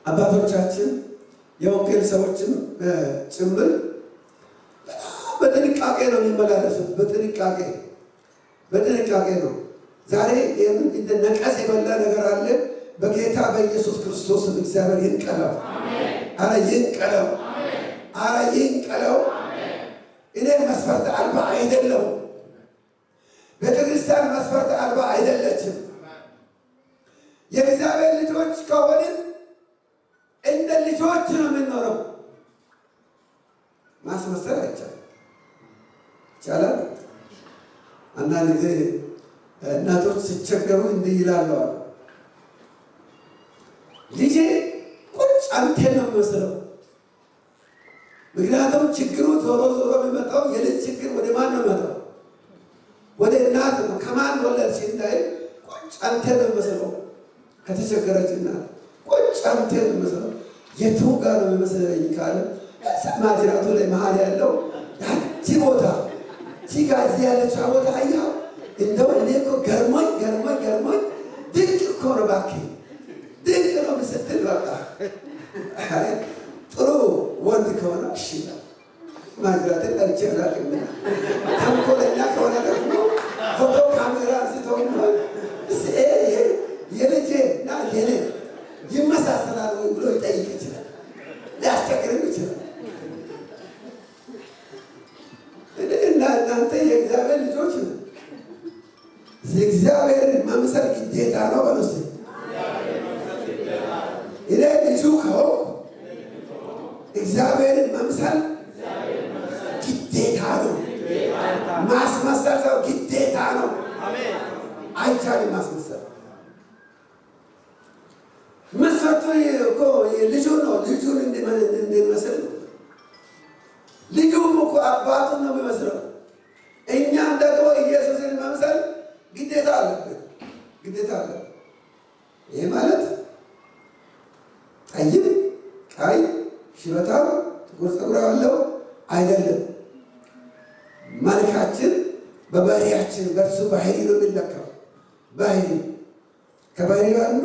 አባቶቻችን የወንጌል ሰዎችም ጭምር በጣም በጥንቃቄ ነው የሚመላለሱት። በጥንቃቄ፣ በጥንቃቄ ነው። ዛሬ እንደ ነቀዝ የበላ ነገር አለ። በጌታ በኢየሱስ ክርስቶስ እግዚአብሔር ይንቀለው። አረ ይንቀለው። አረ ይንቀለው። እኔ መስፈርት አልባ አይደለሁም። ቤተክርስቲያን መስፈርት አልባ አይደለችም። የእግዚአብሔር ልጆች ከሆንን እንደ ልጆች ነው የምንኖረው። ማስመሰል አይቻልም። ይቻላል። አንዳንድ ጊዜ እናቶች ሲቸገሩ እንዲህ ይላሉ አሉ፣ "ልጄ ቁጭ አንቴን ነው የሚመስለው።" ምክንያቱም ችግሩ ዞሮ ዞሮ የሚመጣው፣ የልጅ ችግር ወደ ማን ነው የሚመጣው? ወደ እናት ነው። ከማን ወለድሽ እንዳይል ቁጭ አንቴን ነው የሚመስለው። ከተቸገረች እናት ቁጭ አንቴን ነው የሚመስለው። የቱ ጋር ነው የሚመስለኝ ካለ ማጅራቱ ላይ መሀል ያለው ያቺ ቦታ ቺጋ እዚህ ያለችው ቦታ አየኸው? እንደው እኔ እኮ ገርሞኝ ገርሞኝ ገርሞኝ፣ ድንቅ እኮ ነው እባክህ፣ ድንቅ ነው ስትል በቃ ጥሩ ወንድ ከሆነ እሺ ይላል። ማጅራትን ጠልቼ አላውቅም። ተንኮለኛ ከሆነ ደግሞ ፎቶ ካሜራ አንስቶ የልጄ እና የኔ ይመሳሰላል ወይ ብሎ ይጠይቅ ይችላል። ሊያስቸግርም ይችላል። እና እናንተ የእግዚአብሔር ልጆች ነው። የእግዚአብሔርን መምሰል ግዴታ ነው በሉ እስኪ። እኔ ልጁ ከሆንኩ እግዚአብሔርን መምሰል ግዴታ ነው። ማስመሰል ሰው ግዴታ ነው። አይቻልም ማስመሰል። መስፈርቱ እኮ ልጁን ነው። ልጁን እንድንመስል ነው። ልጁም እኮ አባቱን ነው የሚመስለው። እኛም ደግሞ ኢየሱስን መምሰል ግዴታ አለብን፣ ግዴታ አለብን። ይህ ማለት ጠይም፣ ቀይ፣ ሽበታም፣ ጥቁር ፀጉር ያለው አይደለም። መልካችን በባህሪያችን በእርሱ ባህሪ ነው የሚለካው። ባህሪ ከባህሪ አንዱ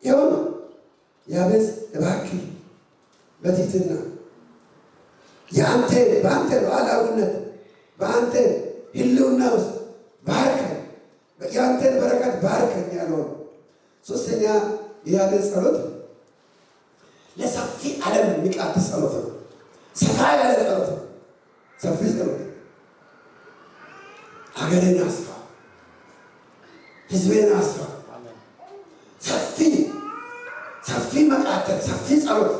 ይኸው ነው። ያቤጽ እባክህ በትህትና የአንተ በአንተ ሉዓላዊነት በአንተ ሕልውና ውስጥ ባርከን፣ የአንተን በረከት ባርከን ያለው። ሶስተኛ የያቤጽ ጸሎት ለሰፊ ዓለም የሚቃትት ጸሎት ነው። ሰፋ ያለ ጸሎት ነው። ሰፊ ጸሎት አገሬን አስፋ፣ ሕዝቤን አስፋ። ሰፊ ሰፊ መቃተት፣ ሰፊ ጸሎት።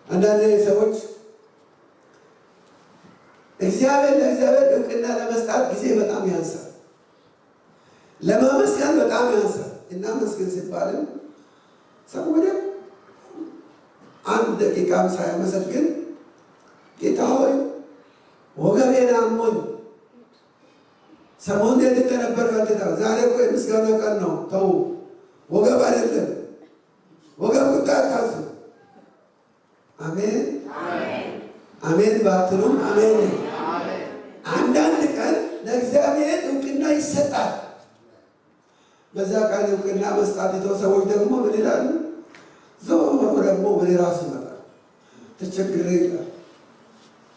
አንዳንድ ሰዎች እግዚአብሔር ለእግዚአብሔር እውቅና ለመስጣት ጊዜ በጣም ያንሳል፣ ለማመስገን በጣም ያንሳል። እናመስግን ሲባልም ሰው ወደ አንድ ደቂቃም ሳያመሰግን ጌታ ሆይ ወገቤን አሞኝ ሰሞኑን የት እንደነበር ጌታ፣ ዛሬ እኮ የምስጋና ቀን ነው። ተው፣ ወገብ አይደለም፣ ወገብ ጉዳይ አታንሱ። አሜን አሜን ባትሉም አሜን ነው። አንዳንድ ቀን ለእግዚአብሔር እውቅና ይሰጣል። በዛ ቀን እውቅና መስጣት የተው ሰዎች ደግሞ ምን ይላሉ? ዞሮ ደግሞ ወደ ራሱ ይመጣል። ተቸግሬ ይላል።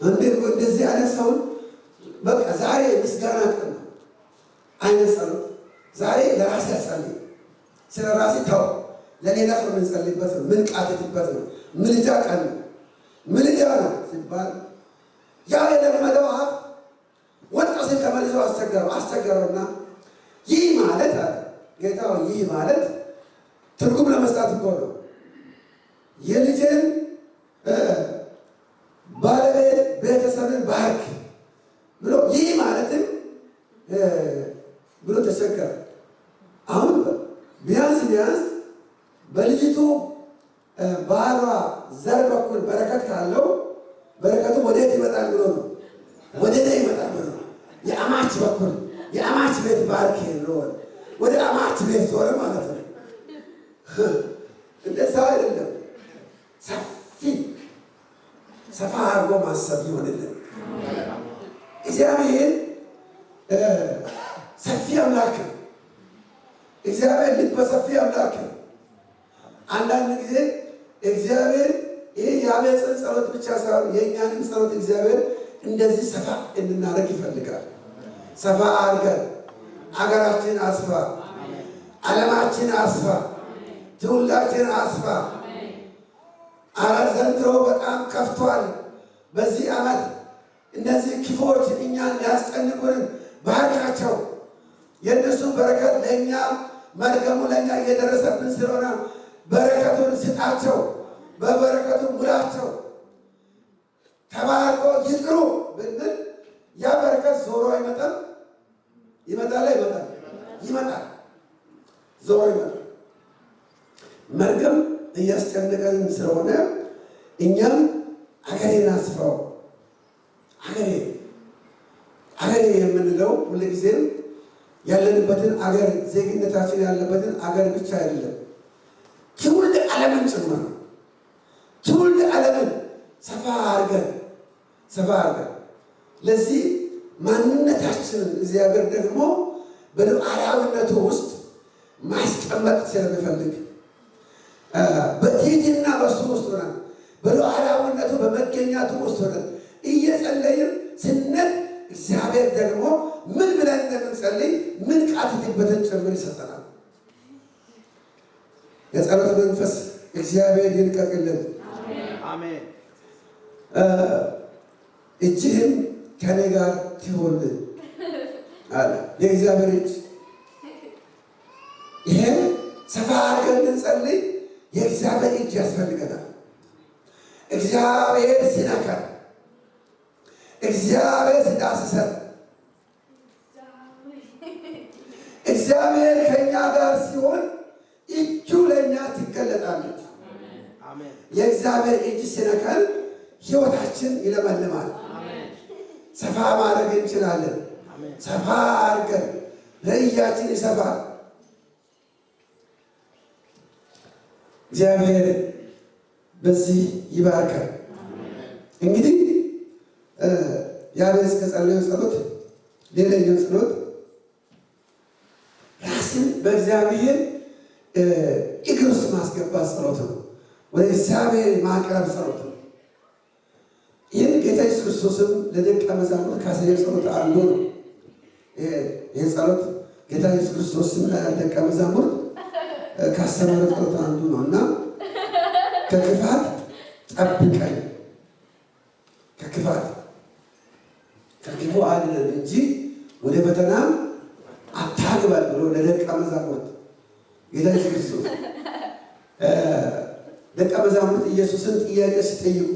እንዴት እንደዚህ አይነት ሰውን በቃ ዛሬ ምስጋና ቀን ነው አይነት ጸሎት ዛሬ ለራሴ አጸልይ፣ ስለ ራሴ ተው፣ ለሌላ ሰው የምንጸልይበት ነው፣ ምንቃትትበት ነው፣ ምልጃ ቀን ነው፣ ምልጃ ነው ሲባል ያ የለመደው አፍ ወጣ ሲል ተመልሶ አስቸገረው አስቸገረውና ይህ ማለት አለ ጌታ፣ ይህ ማለት ትርጉም ለመስጣት እኮ ነው። የልጅን ባለቤት ቤተሰብን ባርክ ብሎ ይህ ማለትም ብሎ ተቸገረ። አሁን ቢያንስ ቢያንስ በልጅቱ ባሏ ዘር በኩል በረከት ካለው በረከቱ ወዴት ይመጣል ብሎ ነው፣ ወደ እኔ ይመጣል ብሎ ነው። የአማች በኩል የአማች ቤት ባርክ ብሎ ወደ አማች ቤት ዞረ ማለት ነው። እንደዛ አይደለም። ሰፊ ሰፋ አድርጎ ማሰብ ይሆንልን። እግዚአብሔር ሰፊ አምላክ ነው። እግዚአብሔር ልበ ሰፊ አምላክ ነው። አንዳንድ ጊዜ እግዚአብሔር ይህ የአቤጽን ጸሎት ብቻ ሳይሆን የእኛንም ጸሎት እግዚአብሔር እንደዚህ ሰፋ እንድናደርግ ይፈልጋል። ሰፋ አድርገን አገራችን አስፋ፣ ዓለማችን አስፋ፣ ትውልዳችን አስፋ። አረ ዘንድሮ በጣም ከፍቷል። በዚህ ዓመት እነዚህ ክፉዎች እኛን ሊያስጨንቁን ባርካቸው። የእነሱ በረከት ለእኛ መርገሙ ለእኛ እየደረሰብን ስለሆነ በረከቱን ስጣቸው፣ በበረከቱ ሙላቸው፣ ተባርኮ ይጥሩ ብንል ያ በረከት ዞሮ አይመጣም። ይመጣል አይመጣም? ይመጣል፣ ዞሮ ይመጣል። መርገም እያስጨነቀን ስለሆነ እኛም አገሬን አስፋው፣ አገሬ አገሬ የምንለው ሁልጊዜም ያለንበትን አገር ዜግነታችን ያለበትን አገር ብቻ አይደለም፣ ትውልድ ዓለምን ጭምር ነው። ትውልድ ዓለምን ሰፋ አድርገን ሰፋ አድርገን ለዚህ ማንነታችንን እግዚአብሔር ደግሞ በሉዓላዊነቱ ውስጥ ማስቀመጥ ስለሚፈልግ በትህትና በሱ ውስጥ ሆነን በሉዓላዊነቱ በመገኛቱ ውስጥ ሆነን እየጸለይን ስንል እግዚአብሔር ደግሞ ምን ብለን እንደምንጸልይ ምን ቃትትበትን ጭምር ይሰጠናል። የጸሎት መንፈስ እግዚአብሔር ይልቀቅልን። አሜን። እጅህም ከኔ ጋር ትሆን አለ የእግዚአብሔር እጅ። ይሄ ሰፋ አድርገን እንድንጸልይ የእግዚአብሔር እጅ ያስፈልገናል። እግዚአብሔር ሲነካን፣ እግዚአብሔር ሲዳስሰን፣ እግዚአብሔር ከእኛ ጋር ሲሆን እጁ ለእኛ ትገለጣለች። የእግዚአብሔር እጅ ሲነካን ሕይወታችን ይለመልማል። ሰፋ ማድረግ እንችላለን። ሰፋ አድርገን ራእያችን ይሰፋል። እግዚአብሔር በዚህ ይባርካል። እንግዲህ ያቤጽ ከጸለየው ጸሎት ሌላኛው ጸሎት ራስን በእግዚአብሔር እግር ውስጥ ማስገባት ጸሎት ነው። ወደ እግዚአብሔር ማቅረብ ጸሎት ነው። ይህን ጌታ ኢየሱስ ክርስቶስም ለደቀ መዛሙርት ካሳየው ጸሎት አንዱ ነው። ይህ ጸሎት ጌታ ኢየሱስ ክርስቶስም ለደቀ መዛሙርት ካስተማረው ጸሎት አንዱ ነው እና ከክፋት ጠብቀን፣ ከክፋት ከክፉ አድነን እንጂ ወደ ፈተና አታግባን ብሎ ለደቀ መዛሙርት ጌታ ኢየሱስ ክርስቶስ ደቀ መዛሙርት ኢየሱስን ጥያቄ ሲጠይቁ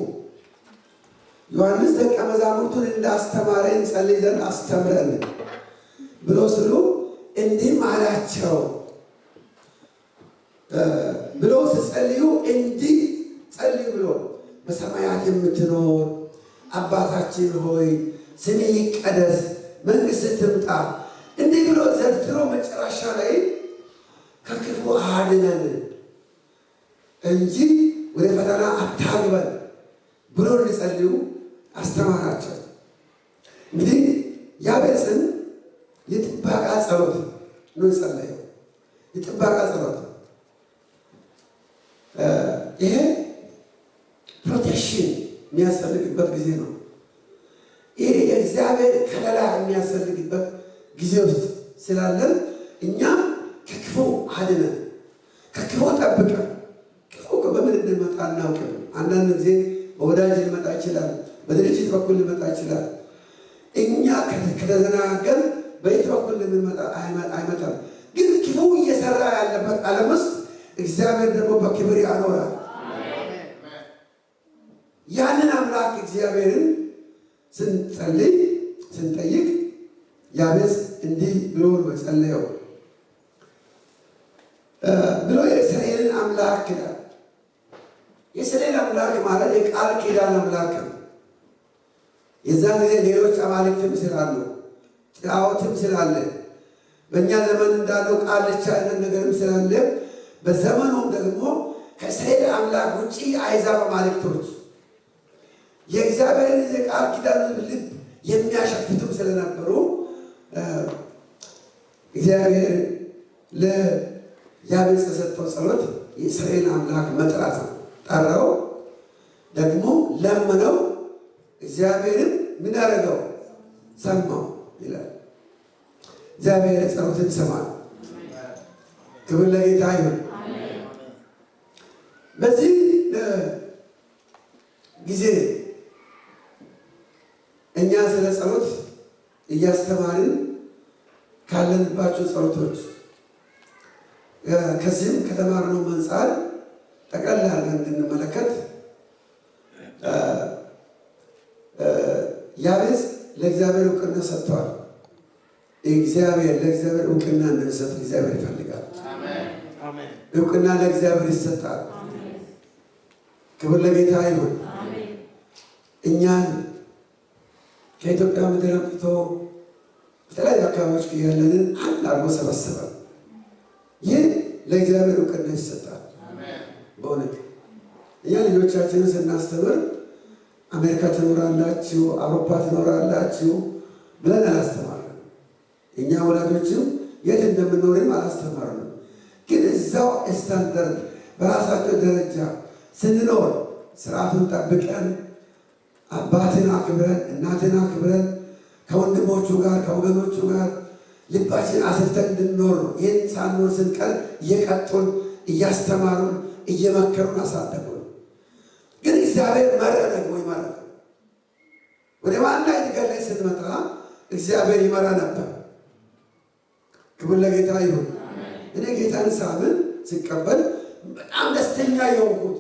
ዮሐንስ ደቀ መዛሙርቱን እንዳስተማረ እንጸልይ ዘንድ አስተምረን ብሎ ስሉ እንዲህም አላቸው ብሎ ሲጸልዩ እንዲህ ጸልዩ ብሎ በሰማያት የምትኖር አባታችን ሆይ ስምህ ይቀደስ፣ መንግስትህ ትምጣ እንዲህ ብሎ ዘርዝሮ መጨረሻ ላይ ከክፉ አድነን እንጂ ወደ ፈተና አታግባን ብሎ እንዲጸልዩ አስተማራቸው። እንግዲህ ያቤጽን የጥበቃ ጸሎት ነው የጸለየው። የጥበቃ ጸሎት ይሄ protection የሚያስፈልግበት ጊዜ ነው። ይሄ የእግዚአብሔር ከለላ የሚያስፈልግበት ጊዜ ውስጥ ስላለን እኛ ከክፉ አድነን፣ ከክፉ ጠብቀን። ክፉ በምን እንደሚመጣ አናውቅም። አንዳንድ ጊዜ በወዳጅ ሊመጣ ይችላል፣ በድርጅት በኩል ሊመጣ ይችላል። እኛ ከተዘናገን በየት በኩል እንደሚመጣ አይመጣም። ግን ክፉ እየሰራ ያለበት ዓለም ውስጥ እግዚአብሔር ደግሞ በክብር ያኖራል። ያንን አምላክ እግዚአብሔርን ስንጸልይ ስንጠይቅ ያቤጽ እንዲህ ብሎ ነው የጸለየው ብሎ የእስራኤልን አምላክ ይላል። የእስራኤል አምላክ ማለት የቃል ኪዳን አምላክ ነው። የዛን ጊዜ ሌሎች አማልክትም ስላሉ ጣዖትም ስላለ በእኛ ዘመን እንዳለው ቃልቻ አይነት ነገርም ስላለ በዘመኑም ደግሞ ከእስራኤል አምላክ ውጪ አሕዛብ አማልክቶች የእግዚአብሔርን የቃል ኪዳኑን ልብ የሚያሸፍቱም ስለነበሩ እግዚአብሔር ለያቤጽ የሰጠው ጸሎት የእስራኤል አምላክ መጥራት ነው። ጠራው፣ ደግሞ ለመነው። እግዚአብሔርም ምን ያደረገው? ሰማው ይላል። እግዚአብሔር ጸሎትን ይሰማል። ክብር ለጌታ ይሁን። በዚህ ጊዜ እኛ ስለ ጸሎት እያስተማርን ካለንባቸው ጸሎቶች ከዚህም ከተማርነው አንጻር ጠቅለል አድርገን እንድንመለከት ያቤጽ ለእግዚአብሔር እውቅና ሰጥቷል። እግዚአብሔር ለእግዚአብሔር እውቅና እንድንሰጥ እግዚአብሔር ይፈልጋል። እውቅና ለእግዚአብሔር ይሰጣል። ክብር ለጌታ ይሁን። እኛን ከኢትዮጵያ ምድር አምጥቶ በተለያዩ አካባቢዎች ያለንን አንድ አድርጎ ሰበሰበን። ይህ ለእግዚአብሔር እውቅና ይሰጣል። በእውነት እኛ ልጆቻችንን ስናስተምር አሜሪካ ትኖራላችሁ፣ አውሮፓ ትኖራላችሁ ብለን አላስተማርንም። እኛ ወላጆችም የት እንደምኖርም አላስተማርንም። ግን እዛው ስታንዳርድ በራሳቸው ደረጃ ስንኖር ስርዓቱን ጠብቀን አባትን አክብረን እናትን አክብረን ከወንድሞቹ ጋር ከወገኖቹ ጋር ልባችን አስፍተን እንድንኖር ነው። ይህን ሳንኖር ስንቀር እየቀጡን እያስተማሩን እየመከሩን አሳደጉን። ግን እግዚአብሔር መረ ደግሞ ይመራ ወደ ዋና እድገት ላይ ስንመጣ እግዚአብሔር ይመራ ነበር። ክብር ለጌታ ይሁን። እኔ ጌታን ሳምን ስቀበል በጣም ደስተኛ የሆንኩት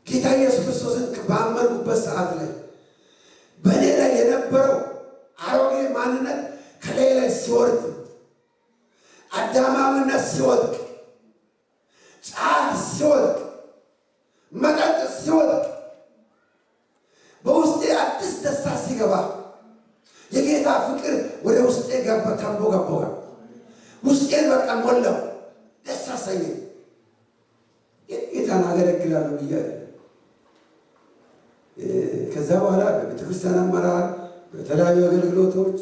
ጌታ ኢየሱስ ክርስቶስን ባመንኩበት ሰዓት ላይ በእኔ ላይ የነበረው አሮጌ ማንነት ከላይ ላይ ሲወርድ አዳማዊነት ሲወድቅ፣ ጫት ሲወድቅ፣ መጠጥ ሲወድቅ፣ በውስጤ አዲስ ደስታ ሲገባ የጌታ ፍቅር ወደ ውስጤ ገባ፣ ተንቦገቦገ። ውስጤን በቃ ሞላው፣ ደስ አሰኘኝ። ጌታን አገለግላለሁ ብዬ ከዛ በኋላ በቤተክርስቲያን አመራር፣ በተለያዩ አገልግሎቶች፣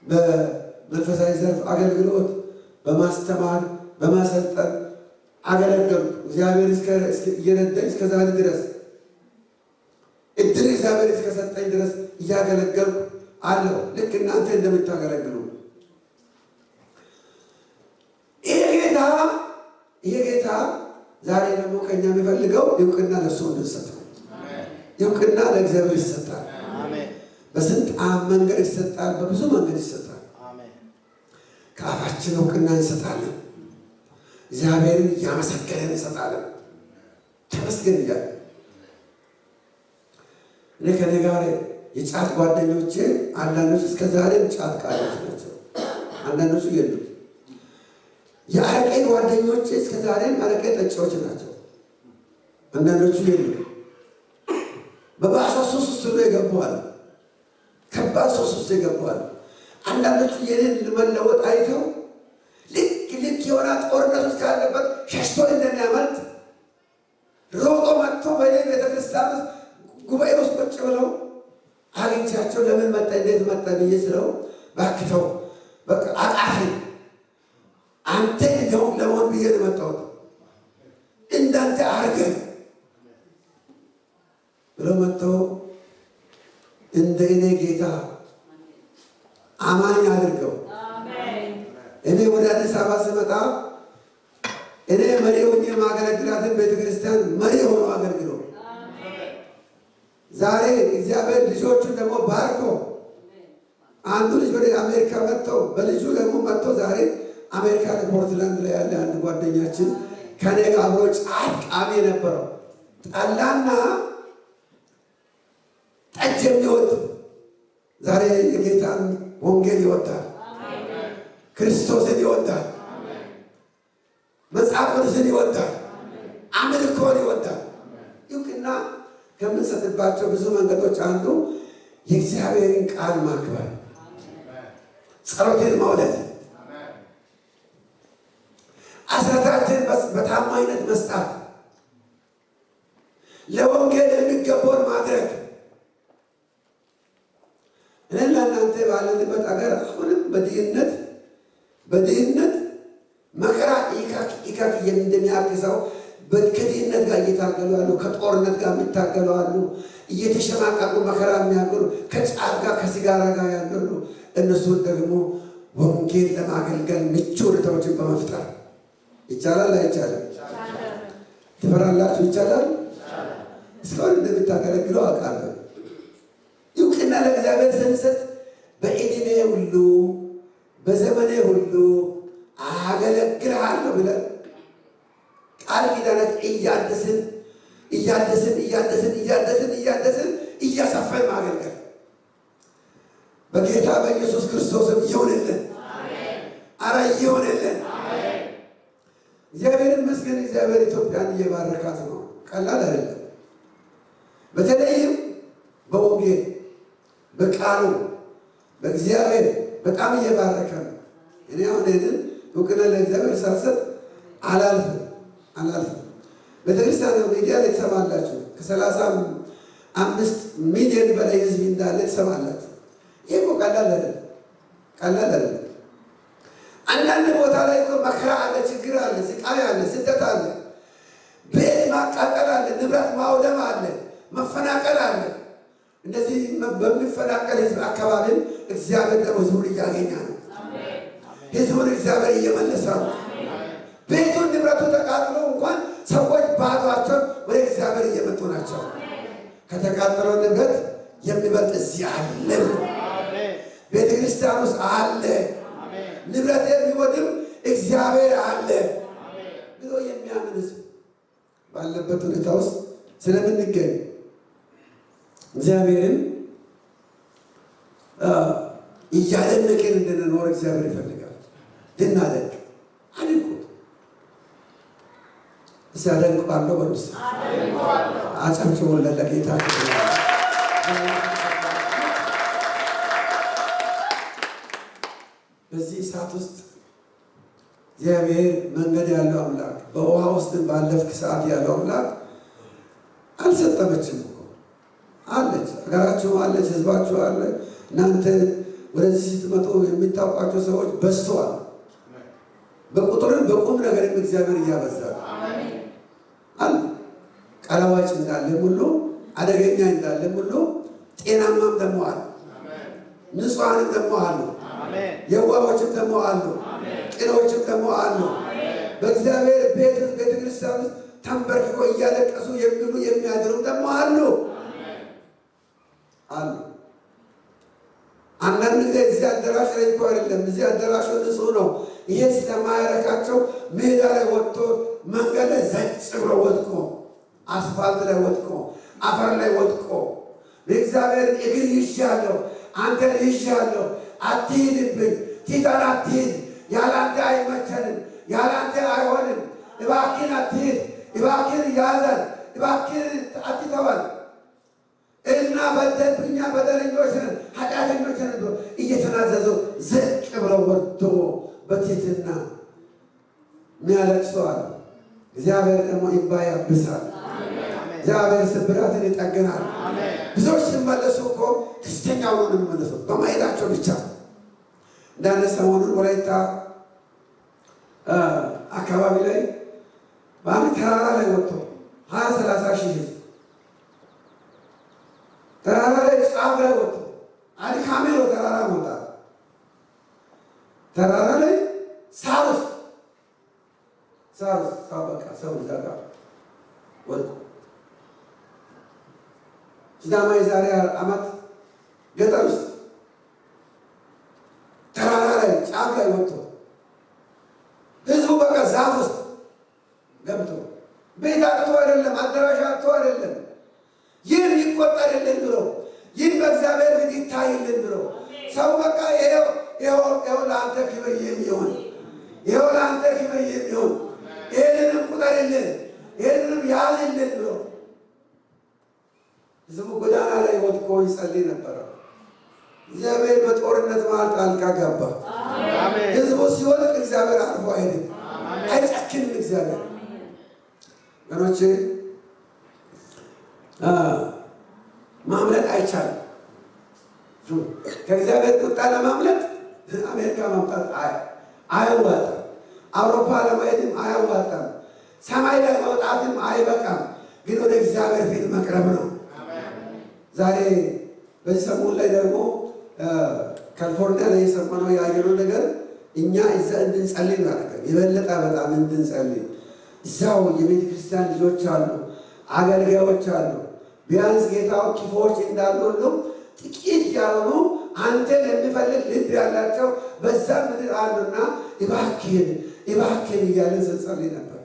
በመንፈሳዊ ዘርፍ አገልግሎት በማስተማር በማሰልጠን አገለገልኩ። እግዚአብሔር እየረዳኝ እስከዛሬ ድረስ እድል እግዚአብሔር እስከሰጠኝ ድረስ እያገለገልኩ አለሁ። ልክ እናንተ እንደምታገለግሉ ይሄ ጌታ ይሄ ጌታ ዛሬ ደግሞ ከኛ የሚፈልገው እውቅና ለእሱ እንድንሰጥ ነው። እውቅና ለእግዚአብሔር ይሰጣል። በስንት መንገድ ይሰጣል? በብዙ መንገድ ይሰጣል። ከአፋችን እውቅና እንሰጣለን። እግዚአብሔርን እያመሰገንን እንሰጣለን። ተመስገን እያለ እኔ ከኔ ጋር የጫት ጓደኞቼ አንዳንዶቹ እስከ ዛሬም ጫት ቃሪዎች ናቸው፣ አንዳንዶቹ የሉም። የአረቄ ጓደኞቼ እስከ ዛሬም አረቄ ጠጪዎች ናቸው፣ አንዳንዶቹ የሉም። በባሰ ሱስ ውስጥ ሁሉ የገቡ አሉ። ከባድ ሱስ ውስጥ የገቡ አሉ። አንዳንዶቹ የኔን መለወጥ አይተው ልክ ልክ የሆነ ጦርነት ውስጥ ካለበት ሸሽቶ እንደሚያመልጥ ሮጦ መጥቶ በእኔ ቤተክርስቲያን ውስጥ ጉባኤ ውስጥ ቁጭ ብለው አግኝቻቸው ለምን መጣ እንዴት መጣ ብዬ ስለው ባክተው በቃ አቃተኝ። አንተ እንደውም ለመሆን ብዬ ነው የመጣሁት እንዳንተ አድርገህ ብለው መጥተው እንደ እኔ ጌታ አማኝ አድርገው እኔ ወደ አዲስ አበባ ስመጣ እኔ መሪ ሆኜ ማገለግላትን ቤተክርስቲያን መሪ ሆኖ አገልግሎ ዛሬ እግዚአብሔር ልጆቹን ደግሞ ባርኮ አንዱ ልጅ ወደ አሜሪካ መጥቶ በልጁ ደግሞ መጥቶ ዛሬ አሜሪካ ፖርትላንድ ላይ ያለ አንድ ጓደኛችን ከኔ ጋር አብሮ ጫት ቃሚ የነበረው ጠላና ጠጅ የሚወድ ዛሬ የጌታን ወንጌል ይወዳል፣ ክርስቶስን ይወዳል፣ መጽሐፍ ቅዱስን ይወዳል፣ አምልኮን ይወዳል። እውቅና ከምንሰጥባቸው ብዙ መንገዶች አንዱ የእግዚአብሔርን ቃል ማክበር፣ ጸሎትን መውደድ፣ አስራታችንን በታማኝነት መስጣት፣ ለወንጌል የሚገባውን ማድረግ። እኔና እናንተ ባለንበት አገር አሁንም በድህነት መከራ ኢካክ ኢካክ እንደሚያክሰው ከድህነት ጋር እየታገሉ አሉ። ከጦርነት ጋር የሚታገሉ አሉ። እየተሸማቀቁ መከራ የሚያገሩ ከጫት ጋር ከሲጋራ ጋር ያሉ እነሱን ደግሞ ወንጌል ለማገልገል ምቹ ሁኔታዎችን በመፍጠር ይቻላል አይቻልም? ትፈራላችሁ? ይቻላል። እስካሁን እንደምታገለግለው አውቃለሁ። እውቅና ለእግዚአብሔር ስንሰጥ በዕድሜ ሁሉ በዘመኔ ሁሉ አገለግልሃለሁ ብለን ቃል ኪዳነት እያደስን እያደስን እያደስን እያደስን እያደስን እያሰፋን ማገልገል በጌታ በኢየሱስ ክርስቶስም ይሁንልን። አረ ይሁንልን። እግዚአብሔር ይመስገን። እግዚአብሔር ኢትዮጵያን እየባረካት ነው። ቀላል አይደለም። በተለይም በወንጌል በቃሉ በእግዚአብሔር በጣም እየባረከ ነው። እኔ አሁን ይህንን እውቅና ለእግዚአብሔር ሳልሰጥ አላልፍም አላልፍም። ቤተክርስቲያን ሚዲያ ላይ ትሰማላችሁ። ከ35 ሚሊዮን በላይ ህዝብ እንዳለ ትሰማላችሁ። ይህ እኮ ቀላል አይደለም፣ ቀላል አይደለም። አንዳንድ ቦታ ላይ እኮ መከራ አለ፣ ችግር አለ፣ ስቃይ አለ፣ ስደት አለ፣ ቤት ማቃጠል አለ፣ ንብረት ማውደም አለ፣ መፈናቀል አለ። እንደዚህ በሚፈናቀል ህዝብ አካባቢም እግዚአብሔር ደግሞ ህዝቡን እያገኘ ነው። ህዝቡን እግዚአብሔር እየመለሰ ነው። ቤቱን ንብረቱ ተቃጥሎ እንኳን ሰዎች ባዷቸውን ወደ እግዚአብሔር እየመጡ ናቸው። ከተቃጠለው ንብረት የሚበልጥ እዚህ አለ፣ ቤተ ክርስቲያን ውስጥ አለ። ንብረት የሚወድም እግዚአብሔር አለ ብሎ የሚያምን ህዝብ ባለበት ሁኔታ ውስጥ ስለምንገኝ እግዚአብሔርን እያደነቅን እንድንኖር እግዚአብሔር ይፈልጋል። ልናደንቅ እስኪ አደንቀዋለሁ በሉ። እስኪ አጨብጭቡለት ለጌታ። በዚህ እሳት ውስጥ እግዚአብሔር መንገድ ያለው አምላክ፣ በውሃ ውስጥ ባለፍክ ሰዓት ያለው አምላክ አልሰጠመችም እኮ አለች። ሀገራችሁ አለች፣ ህዝባችሁ አለ። እናንተ ወደዚህ ስትመጡ የሚታውቋቸው ሰዎች በዝተዋል። በቁጥርም በቁም ነገርም እግዚአብሔር እያበዛል አለ። ቀለዋጭ እንዳለም ሁሉ፣ አደገኛ እንዳለም ሁሉ፣ ጤናማም ደግሞ አለ፣ ንጹሐንም ደግሞ አሉ፣ የዋሆችም ደግሞ አሉ፣ ቅኖችም ደግሞ አሉ። በእግዚአብሔር ቤት ቤተክርስቲያን ውስጥ ተንበርክኮ እያለቀሱ የሚሉ የሚያድሩም ደግሞ አሉ አሉ። አንዳንድ ጊዜ እዚህ አዳራሽ ላይ እኮ አይደለም፣ እዚህ አዳራሹ ንጹሕ ነው። ይሄ ስለማያረካቸው ሜዳ ላይ ወጥቶ መንገድ ላይ ዘጭ ብሎ ወድቆ፣ አስፋልት ላይ ወድቆ፣ አፈር ላይ ወድቆ የእግዚአብሔር እግር ይዣለሁ፣ አንተን ይዣለሁ፣ አትሂድብኝ፣ ቲታን አትሂድ፣ ያለ አንተ አይመቸንም፣ ያለ አንተ አይሆንም፣ እባክህን አትሂድ፣ እባክህን ያዘን፣ እባክህን አትተወን እና በደልኛ በደለኞች ነን፣ ኃጢአተኞች ነን ብሎ እየተናዘዙ ዝቅ ብለው ወርዶ በትህትና የሚያለቅሱ አሉ። እግዚአብሔር ደግሞ እንባ ያብሳል። እግዚአብሔር ስብራትን ይጠግናል። ብዙዎች ሲመለሱ እኮ ደስተኛ ሆነው ነው የሚመለሱት በማሄዳቸው ብቻ። እንዳለ ሰሞኑን ወላይታ አካባቢ ላይ በአንድ ተራራ ላይ ወጥቶ 20-30 ሺህ ህዝብ ተራራ ላይ ጫፍ ላይ ወጥቶ፣ አድካሚ ነው ተራራ መውጣት። ተራራ ላይ ሳር ውስጥ ሳር ውስጥ ሳር በቃ ሰው እዛ ጋር ወድቆ፣ ሲዳማ የዛሬ ዓመት ገጠር ውስጥ ተራራ ላይ ጫፍ ላይ ወጥቶ ህዝቡ በቃ ዛፍ ውስጥ ገብቶ፣ ቤት አጥቶ አይደለም፣ አዳራሽ አጥቶ አይደለም፣ ይህም ይቆጠርልን ብሎ፣ ይህም በእግዚአብሔር ፊት ይታይልን ብሎ ሰው በቃ ይኸው ይኸው ይኸው ለአንተ ክብር የሚሆን፣ ይኸው ለአንተ ክብር የሚሆን፣ ይህንንም ቁጠርልን፣ ይህንንም ያዝልን ብሎ ህዝቡ ጎዳና ላይ ወድቆ ይጸልይ ነበረ። እግዚአብሔር በጦርነት መሃል ጣልቃ ገባ። ህዝቡ ሲወድቅ እግዚአብሔር አልፎ አይሄድም፣ አይጨክንም። እግዚአብሔር ወገኖቼ፣ ማምለጥ አይቻልም። ከእግዚአብሔር ቁጣ ለማምለጥ አሜሪካ ማምጣት አያዋጣም። አውሮፓ ለማሄድም አያዋጣም። ሰማይ ላይ መውጣትም አይበቃም። ግን ወደ እግዚአብሔር ፊት መቅረብ ነው። ዛሬ በዚህ ሰሞን ላይ ደግሞ ካሊፎርኒያ ላይ የሰማነው ያየነው ነገር እኛ እዛ እንድንጸልይ ነው ያደረገን። የበለጠ በጣም እንድንጸልይ። እዛው የቤተ ክርስቲያን ልጆች አሉ፣ አገልጋዮች አሉ። ቢያንስ ጌታው ክፉዎች እንዳሉ ሁሉ ጥቂት ያልሆኑ አንተን የሚፈልግ ልብ ያላቸው በዛ ምድር አሉና እባክህን እባክህን እያለን ስንጸልይ ነበር።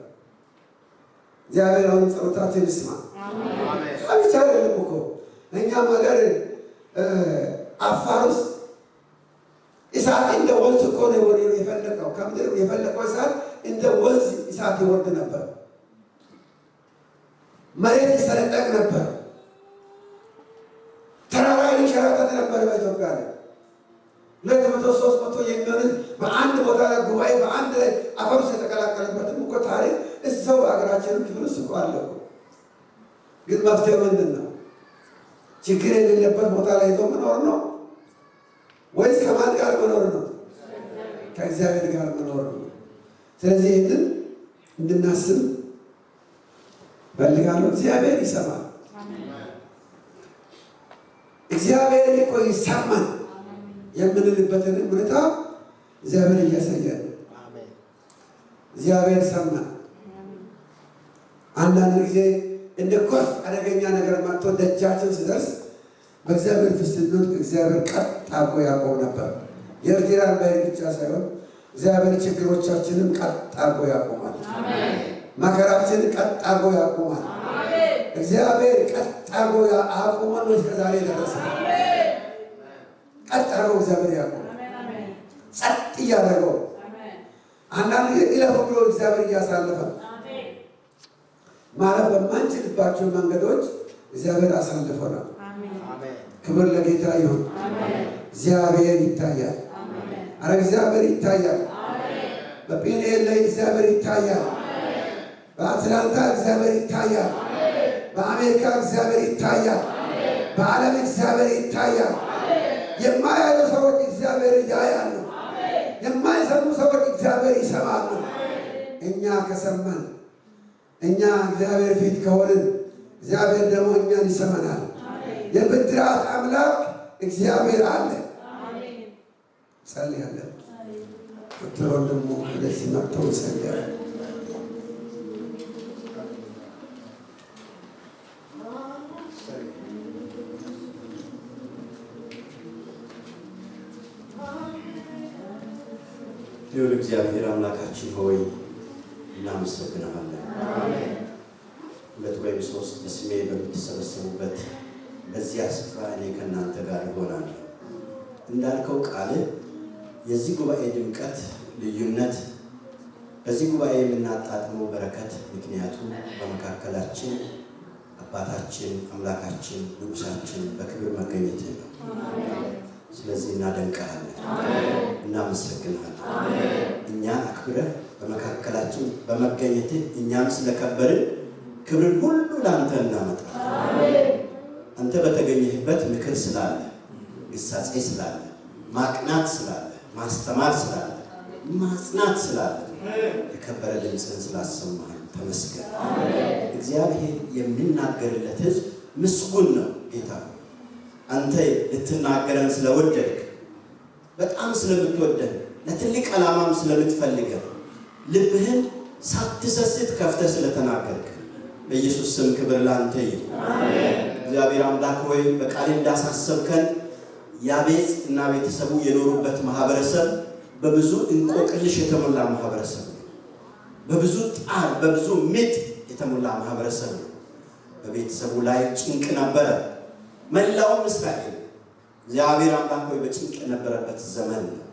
እግዚአብሔር አሁን ጸሎታችን ይስማ። ብቻ አይደለም እኮ፣ እኛም ሀገር አፋር ውስጥ እሳት እንደ ወንዝ እኮ ነው የፈለቀው። ከምድር የፈለቀው እሳት እንደ ወንዝ እሳት ይወርድ ነበር። መሬት ይሰነጠቅ ነበር። ተራራ ይንሸራተት ነበር። በኢትዮጵያ ላይ 200 300 የሚሆኑት በአንድ ቦታ ላይ ጉባኤ በአንድ ላይ አፈር ውስጥ የተቀላቀለበትም እኮ ታሪክ እዛው በሀገራችንም ክፍል ውስጥ እኮ አለ እኮ። ግን መፍትሄው ምንድን ነው? ችግር የሌለበት ቦታ ላይ ሄዶ መኖር ነው ወይስ ከማን ጋር መኖር ነው? ከእግዚአብሔር ጋር መኖር ነው። ስለዚህ ይህንን እንድናስብ ፈልጋለሁ። እግዚአብሔር ይሰማል። እግዚአብሔር እኮ ይሰማል የምንልበትን ሁኔታ እግዚአብሔር እያሳየን ነው። እግዚአብሔር ሰማን። አንዳንድ ጊዜ እንደ ጎርፍ አደገኛ ነገር መጥቶ ደጃችን ሲደርስ በእግዚአብሔር ፊት ስንወድቅ እግዚአብሔር ቀጥ አድርጎ ያቆም ነበር። የኤርትራን ባህር ብቻ ሳይሆን እግዚአብሔር ችግሮቻችንን ቀጥ አድርጎ ያቆማል። መከራችንን ቀጥ አድርጎ ያቆማል። እግዚአብሔር ቀጥ አድርጎ አቁሞን ነው እስከ ዛሬ ደረሰ። ቀጥ አድርጎ እግዚአብሔር ያቆማል። ጸጥ እያደረገው አንዳንድ ጊዜ እለፉ ብሎ እግዚአብሔር እያሳለፈ ማለፍ በማንችልባቸው መንገዶች እግዚአብሔር አሳልፎናል። ክብር ለጌታ ይሁን። እግዚአብሔር ይታያል። አረ እግዚአብሔር ይታያል። በጴንኤል ላይ እግዚአብሔር ይታያል። በአትላንታ እግዚአብሔር ይታያል። በአሜሪካ እግዚአብሔር ይታያል። በዓለም እግዚአብሔር ይታያል። የማያዩ ሰዎች እግዚአብሔር ያያሉ። የማይሰሙ ሰዎች እግዚአብሔር ይሰማሉ። እኛ ከሰማን፣ እኛ እግዚአብሔር ፊት ከሆንን እግዚአብሔር ደግሞ እኛን ይሰማናል። የብድራት አምላክ እግዚአብሔር አለ። ጸልያለን። ዶክተር ወንድሙ ወደዚህ መጥተው ይጸልያል። ልዑል እግዚአብሔር አምላካችን ሆይ እናመሰግንሃለን። ሁለት ወይም ሶስት በስሜ በምትሰበሰቡበት በዚያ ስፍራ እኔ ከእናንተ ጋር እሆናለሁ እንዳልከው ቃልህ የዚህ ጉባኤ ድምቀት፣ ልዩነት፣ በዚህ ጉባኤ የምናጣጥመው በረከት ምክንያቱ በመካከላችን አባታችን፣ አምላካችን፣ ንጉሳችን በክብር መገኘትህ ነው። ስለዚህ እናደንቅሃለን፣ እናመሰግንሃለን። እኛን አክብረህ በመካከላችን በመገኘትህ እኛም ስለከበርን ክብርን ሁሉ ለአንተ እናመጣለን። አንተ በተገኘህበት ምክር ስላለ፣ ግሳጼ ስላለ፣ ማቅናት ስላለ፣ ማስተማር ስላለ፣ ማጽናት ስላለ የከበረ ድምፅህን ስላሰማህን ተመስገን። እግዚአብሔር የሚናገርለት ሕዝብ ምስጉን ነው። ጌታ አንተ ልትናገረን ስለወደድክ፣ በጣም ስለምትወደን፣ ለትልቅ ዓላማም ስለምትፈልገን፣ ልብህን ሳትሰስት ከፍተህ ስለተናገርክ በኢየሱስ ስም ክብር ላንተ ይሁን። እግዚአብሔር አምላክ ሆይ፣ በቃል እንዳሳሰብከን ያቤጽ እና ቤተሰቡ የኖሩበት ማህበረሰብ በብዙ እንቆቅልሽ የተሞላ ማህበረሰብ ነው። በብዙ ጣር፣ በብዙ ምጥ የተሞላ ማህበረሰብ ነው። በቤተሰቡ ላይ ጭንቅ ነበረ። መላውም እስራኤል እግዚአብሔር አምላክ ሆይ በጭንቅ የነበረበት ዘመን ነው።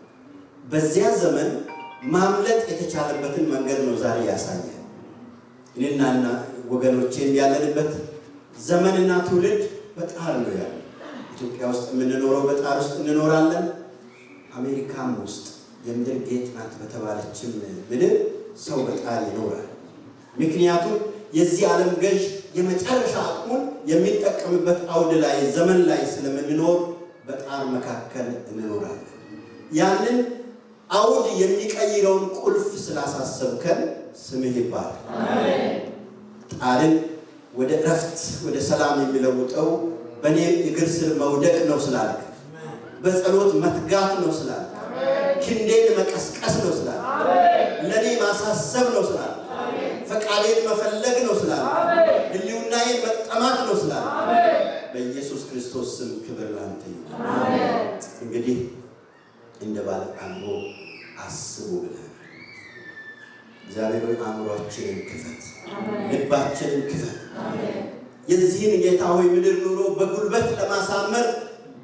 በዚያ ዘመን ማምለጥ የተቻለበትን መንገድ ነው ዛሬ ያሳየ። እኔና ወገኖቼም ያለንበት ዘመንና ትውልድ በጣር ነው ያለው። ኢትዮጵያ ውስጥ የምንኖረው በጣር ውስጥ እንኖራለን። አሜሪካም ውስጥ የምድር ጌጥ ናት በተባለችም ምድር ሰው በጣር ይኖራል። ምክንያቱም የዚህ ዓለም ገዥ የመጨረሻ አቅሙን የሚጠቀምበት አውድ ላይ፣ ዘመን ላይ ስለምንኖር በጣር መካከል እንኖራለን። ያንን አውድ የሚቀይረውን ቁልፍ ስላሳሰብከን ስምህ ይባላል። ጣርን ወደ እረፍት፣ ወደ ሰላም የሚለውጠው በእኔ እግር ስር መውደቅ ነው ስላልክ፣ በጸሎት መትጋት ነው ስላልክ፣ ክንዴን መቀስቀስ ነው ስላልክ፣ ለእኔ ማሳሰብ ነው ስላልክ፣ ፈቃዴን መፈለግ ነው ስላልክ፣ ሕልውናዬን መጠማት ነው ስላልክ በኢየሱስ ክርስቶስ ስም ክብር ላንተ ይሁን። እንግዲህ እንደ ባለ አእምሮ አስቡ ብለህ እግዚአብሔር ሆይ አእምሯችንን ክፈት፣ ልባችንን ክፈት። የዚህን ጌታ ሆይ ምድር ኑሮ በጉልበት ለማሳመር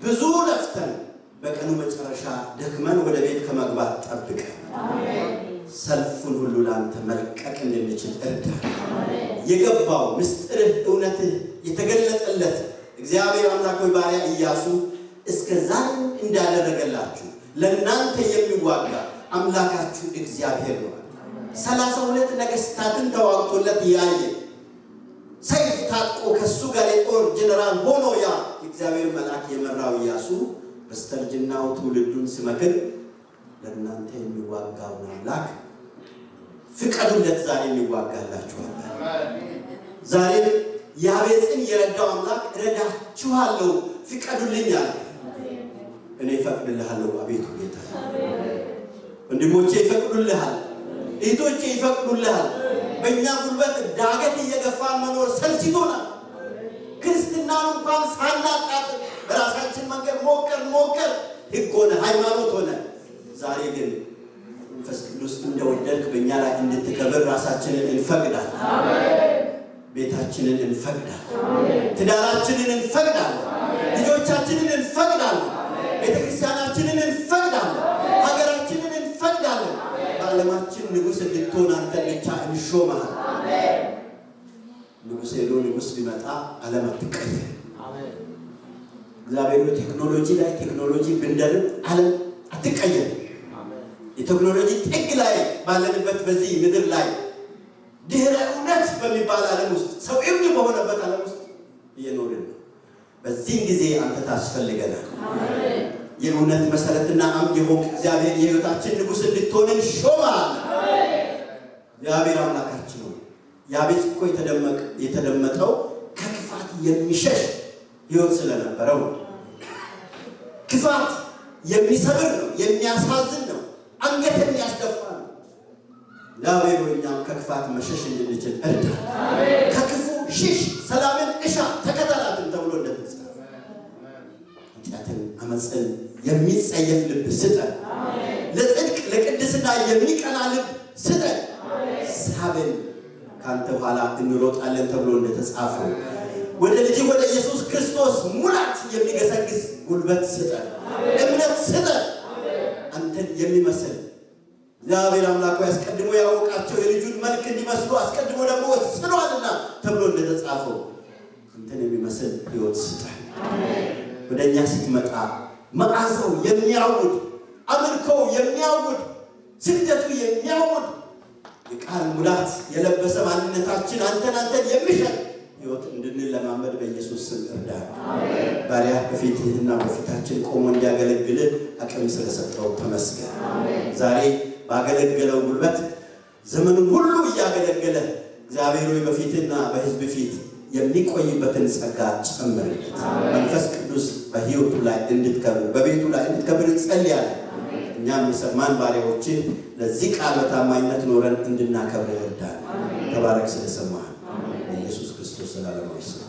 ብዙ ለፍተን በቀኑ መጨረሻ ደክመን ወደ ቤት ከመግባት ጠብቀን፣ ሰልፉን ሁሉ ለአንተ መልቀቅ እንድንችል እርዳን። የገባው ምስጢርህ፣ እውነትህ የተገለጠለት እግዚአብሔር አምላክ ሆይ ባሪያ ኢያሱ እስከ ዛሬ እንዳደረገላችሁ ለእናንተ የሚዋጋ አምላካችሁ እግዚአብሔር ነው። 32 ነገስታትን ተዋግቶለት ያየ፣ ሰይፍ ታጥቆ ከሱ ጋር የጦር ጀነራል ሆኖ ያ የእግዚአብሔር መልአክ የመራው ኢያሱ በስተርጅናው ትውልዱን ሲመክር ለእናንተ የሚዋጋውን አምላክ ፍቀዱለት፣ ዛሬ የሚዋጋላችኋል። ዛሬም ያቤጽን የረዳው አምላክ እረዳችኋለሁ፣ ፍቀዱልኝ አለ። እኔ እፈቅድልሃለሁ አቤቱ ጌታ። ወንድሞቼ ይፈቅዱልሃል፣ እህቶቼ ይፈቅዱልሃል። በእኛ ጉልበት ዳገት እየገፋን መኖር ሰልችቶናል። ክርስትናን እንኳን ሳናጣጥም በራሳችን መንገድ ሞከር ሞከር፣ ሕግ ሆነ፣ ሃይማኖት ሆነ። ዛሬ ግን መንፈስ ቅዱስ እንደወደድክ በእኛ ላይ እንድትከብር ራሳችንን እንፈቅዳለን። ቤታችንን እንፈቅዳለን። ትዳራችንን እንፈቅዳለን። ልጆቻችንን እንፈቅዳለን። ቤተክርስቲያናችንን እንፈቅዳለን። ሀገራችንን እንፈቅዳለን። በዓለማችን ንጉሥ እንድትሆን አንተን ብቻ እንሾመሃል። ንጉሥ ሄዶ ንጉሥ ቢመጣ ዓለም አትቀየርም። እግዚአብሔር ቴክኖሎጂ ላይ ቴክኖሎጂ ብንደርብ ዓለም አትቀየርም። የቴክኖሎጂ ጥግ ላይ ባለንበት በዚህ ምድር ላይ፣ ድህረ እውነት በሚባል ዓለም ውስጥ፣ ሰው እብድ በሆነበት ዓለም ውስጥ እየኖርን ነው። በዚህም ጊዜ አንተ ታስፈልገናል። የእውነት መሰረትና አምድ የሆንክ እግዚአብሔር የሕይወታችን ንጉሥ እንድትሆንን ሾመሃል። እግዚአብሔር አምላካችን ሆይ፣ ያቤጽ እኮ የተደመጠው ከክፋት የሚሸሽ ሕይወት ስለነበረው ነው። ክፋት የሚሰብር ነው፣ የሚያሳዝን ነው፣ አንገት የሚያስደፋ ነው። እግዚአብሔር ሆይ፣ እኛም ከክፋት መሸሽ እንድንችል እርዳን። ከክፉ ሽሽ፣ ሰላምን እሻ ተከተላትን ተብሎ እንደተጻፈ ኃጢአትን፣ አመፅን የሚጸየፍ ልብ ስጠን። ለጽድቅ ለቅድስና የሚቀና ልብ ስጠን። ሳብን፣ ከአንተ በኋላ እንሮጣለን ተብሎ እንደተጻፈው ወደ ልጅ ወደ ኢየሱስ ክርስቶስ ሙላት የሚገሰግስ ጉልበት ስጠን፣ እምነት ስጠን። አንተን የሚመስል፣ እግዚአብሔር አምላክ ሆይ፣ አስቀድሞ ያወቃቸው የልጁን መልክ እንዲመስሉ አስቀድሞ ደግሞ ወስኗልና ተብሎ እንደተጻፈው አንተን የሚመስል ሕይወት ስጠን። ወደ እኛ ስትመጣ መዓዛው የሚያውድ፣ አምልኮው የሚያውድ፣ ስግደቱ የሚያውድ፣ የቃል ሙላት የለበሰ ማንነታችን አንተን አንተን የሚሸት ሕይወት እንድንለማመድ በኢየሱስ ስም እርዳን። ባሪያ በፊትህና በፊታችን ቆሞ እንዲያገለግልህ አቅም ስለሰጠው ተመስገን። ዛሬ ባገለገለው ጉልበት ዘመኑን ሁሉ እያገለገለ እግዚአብሔር ሆይ በፊትህና በሕዝብ ፊት የሚቆይበትን ጸጋ ጨምርለት። መንፈስ ቅዱስ በሕይወቱ ላይ እንድትከብር፣ በቤቱ ላይ እንድትከብር እንጸልያለን። እኛም የሰማን ባሪያዎችህ ለዚህ ቃል በታማኝነት ኖረን እንድናከብር እርዳን። ተባረክ ስለሰማህን። በኢየሱስ ክርስቶስ ዘላለማዊ ስም።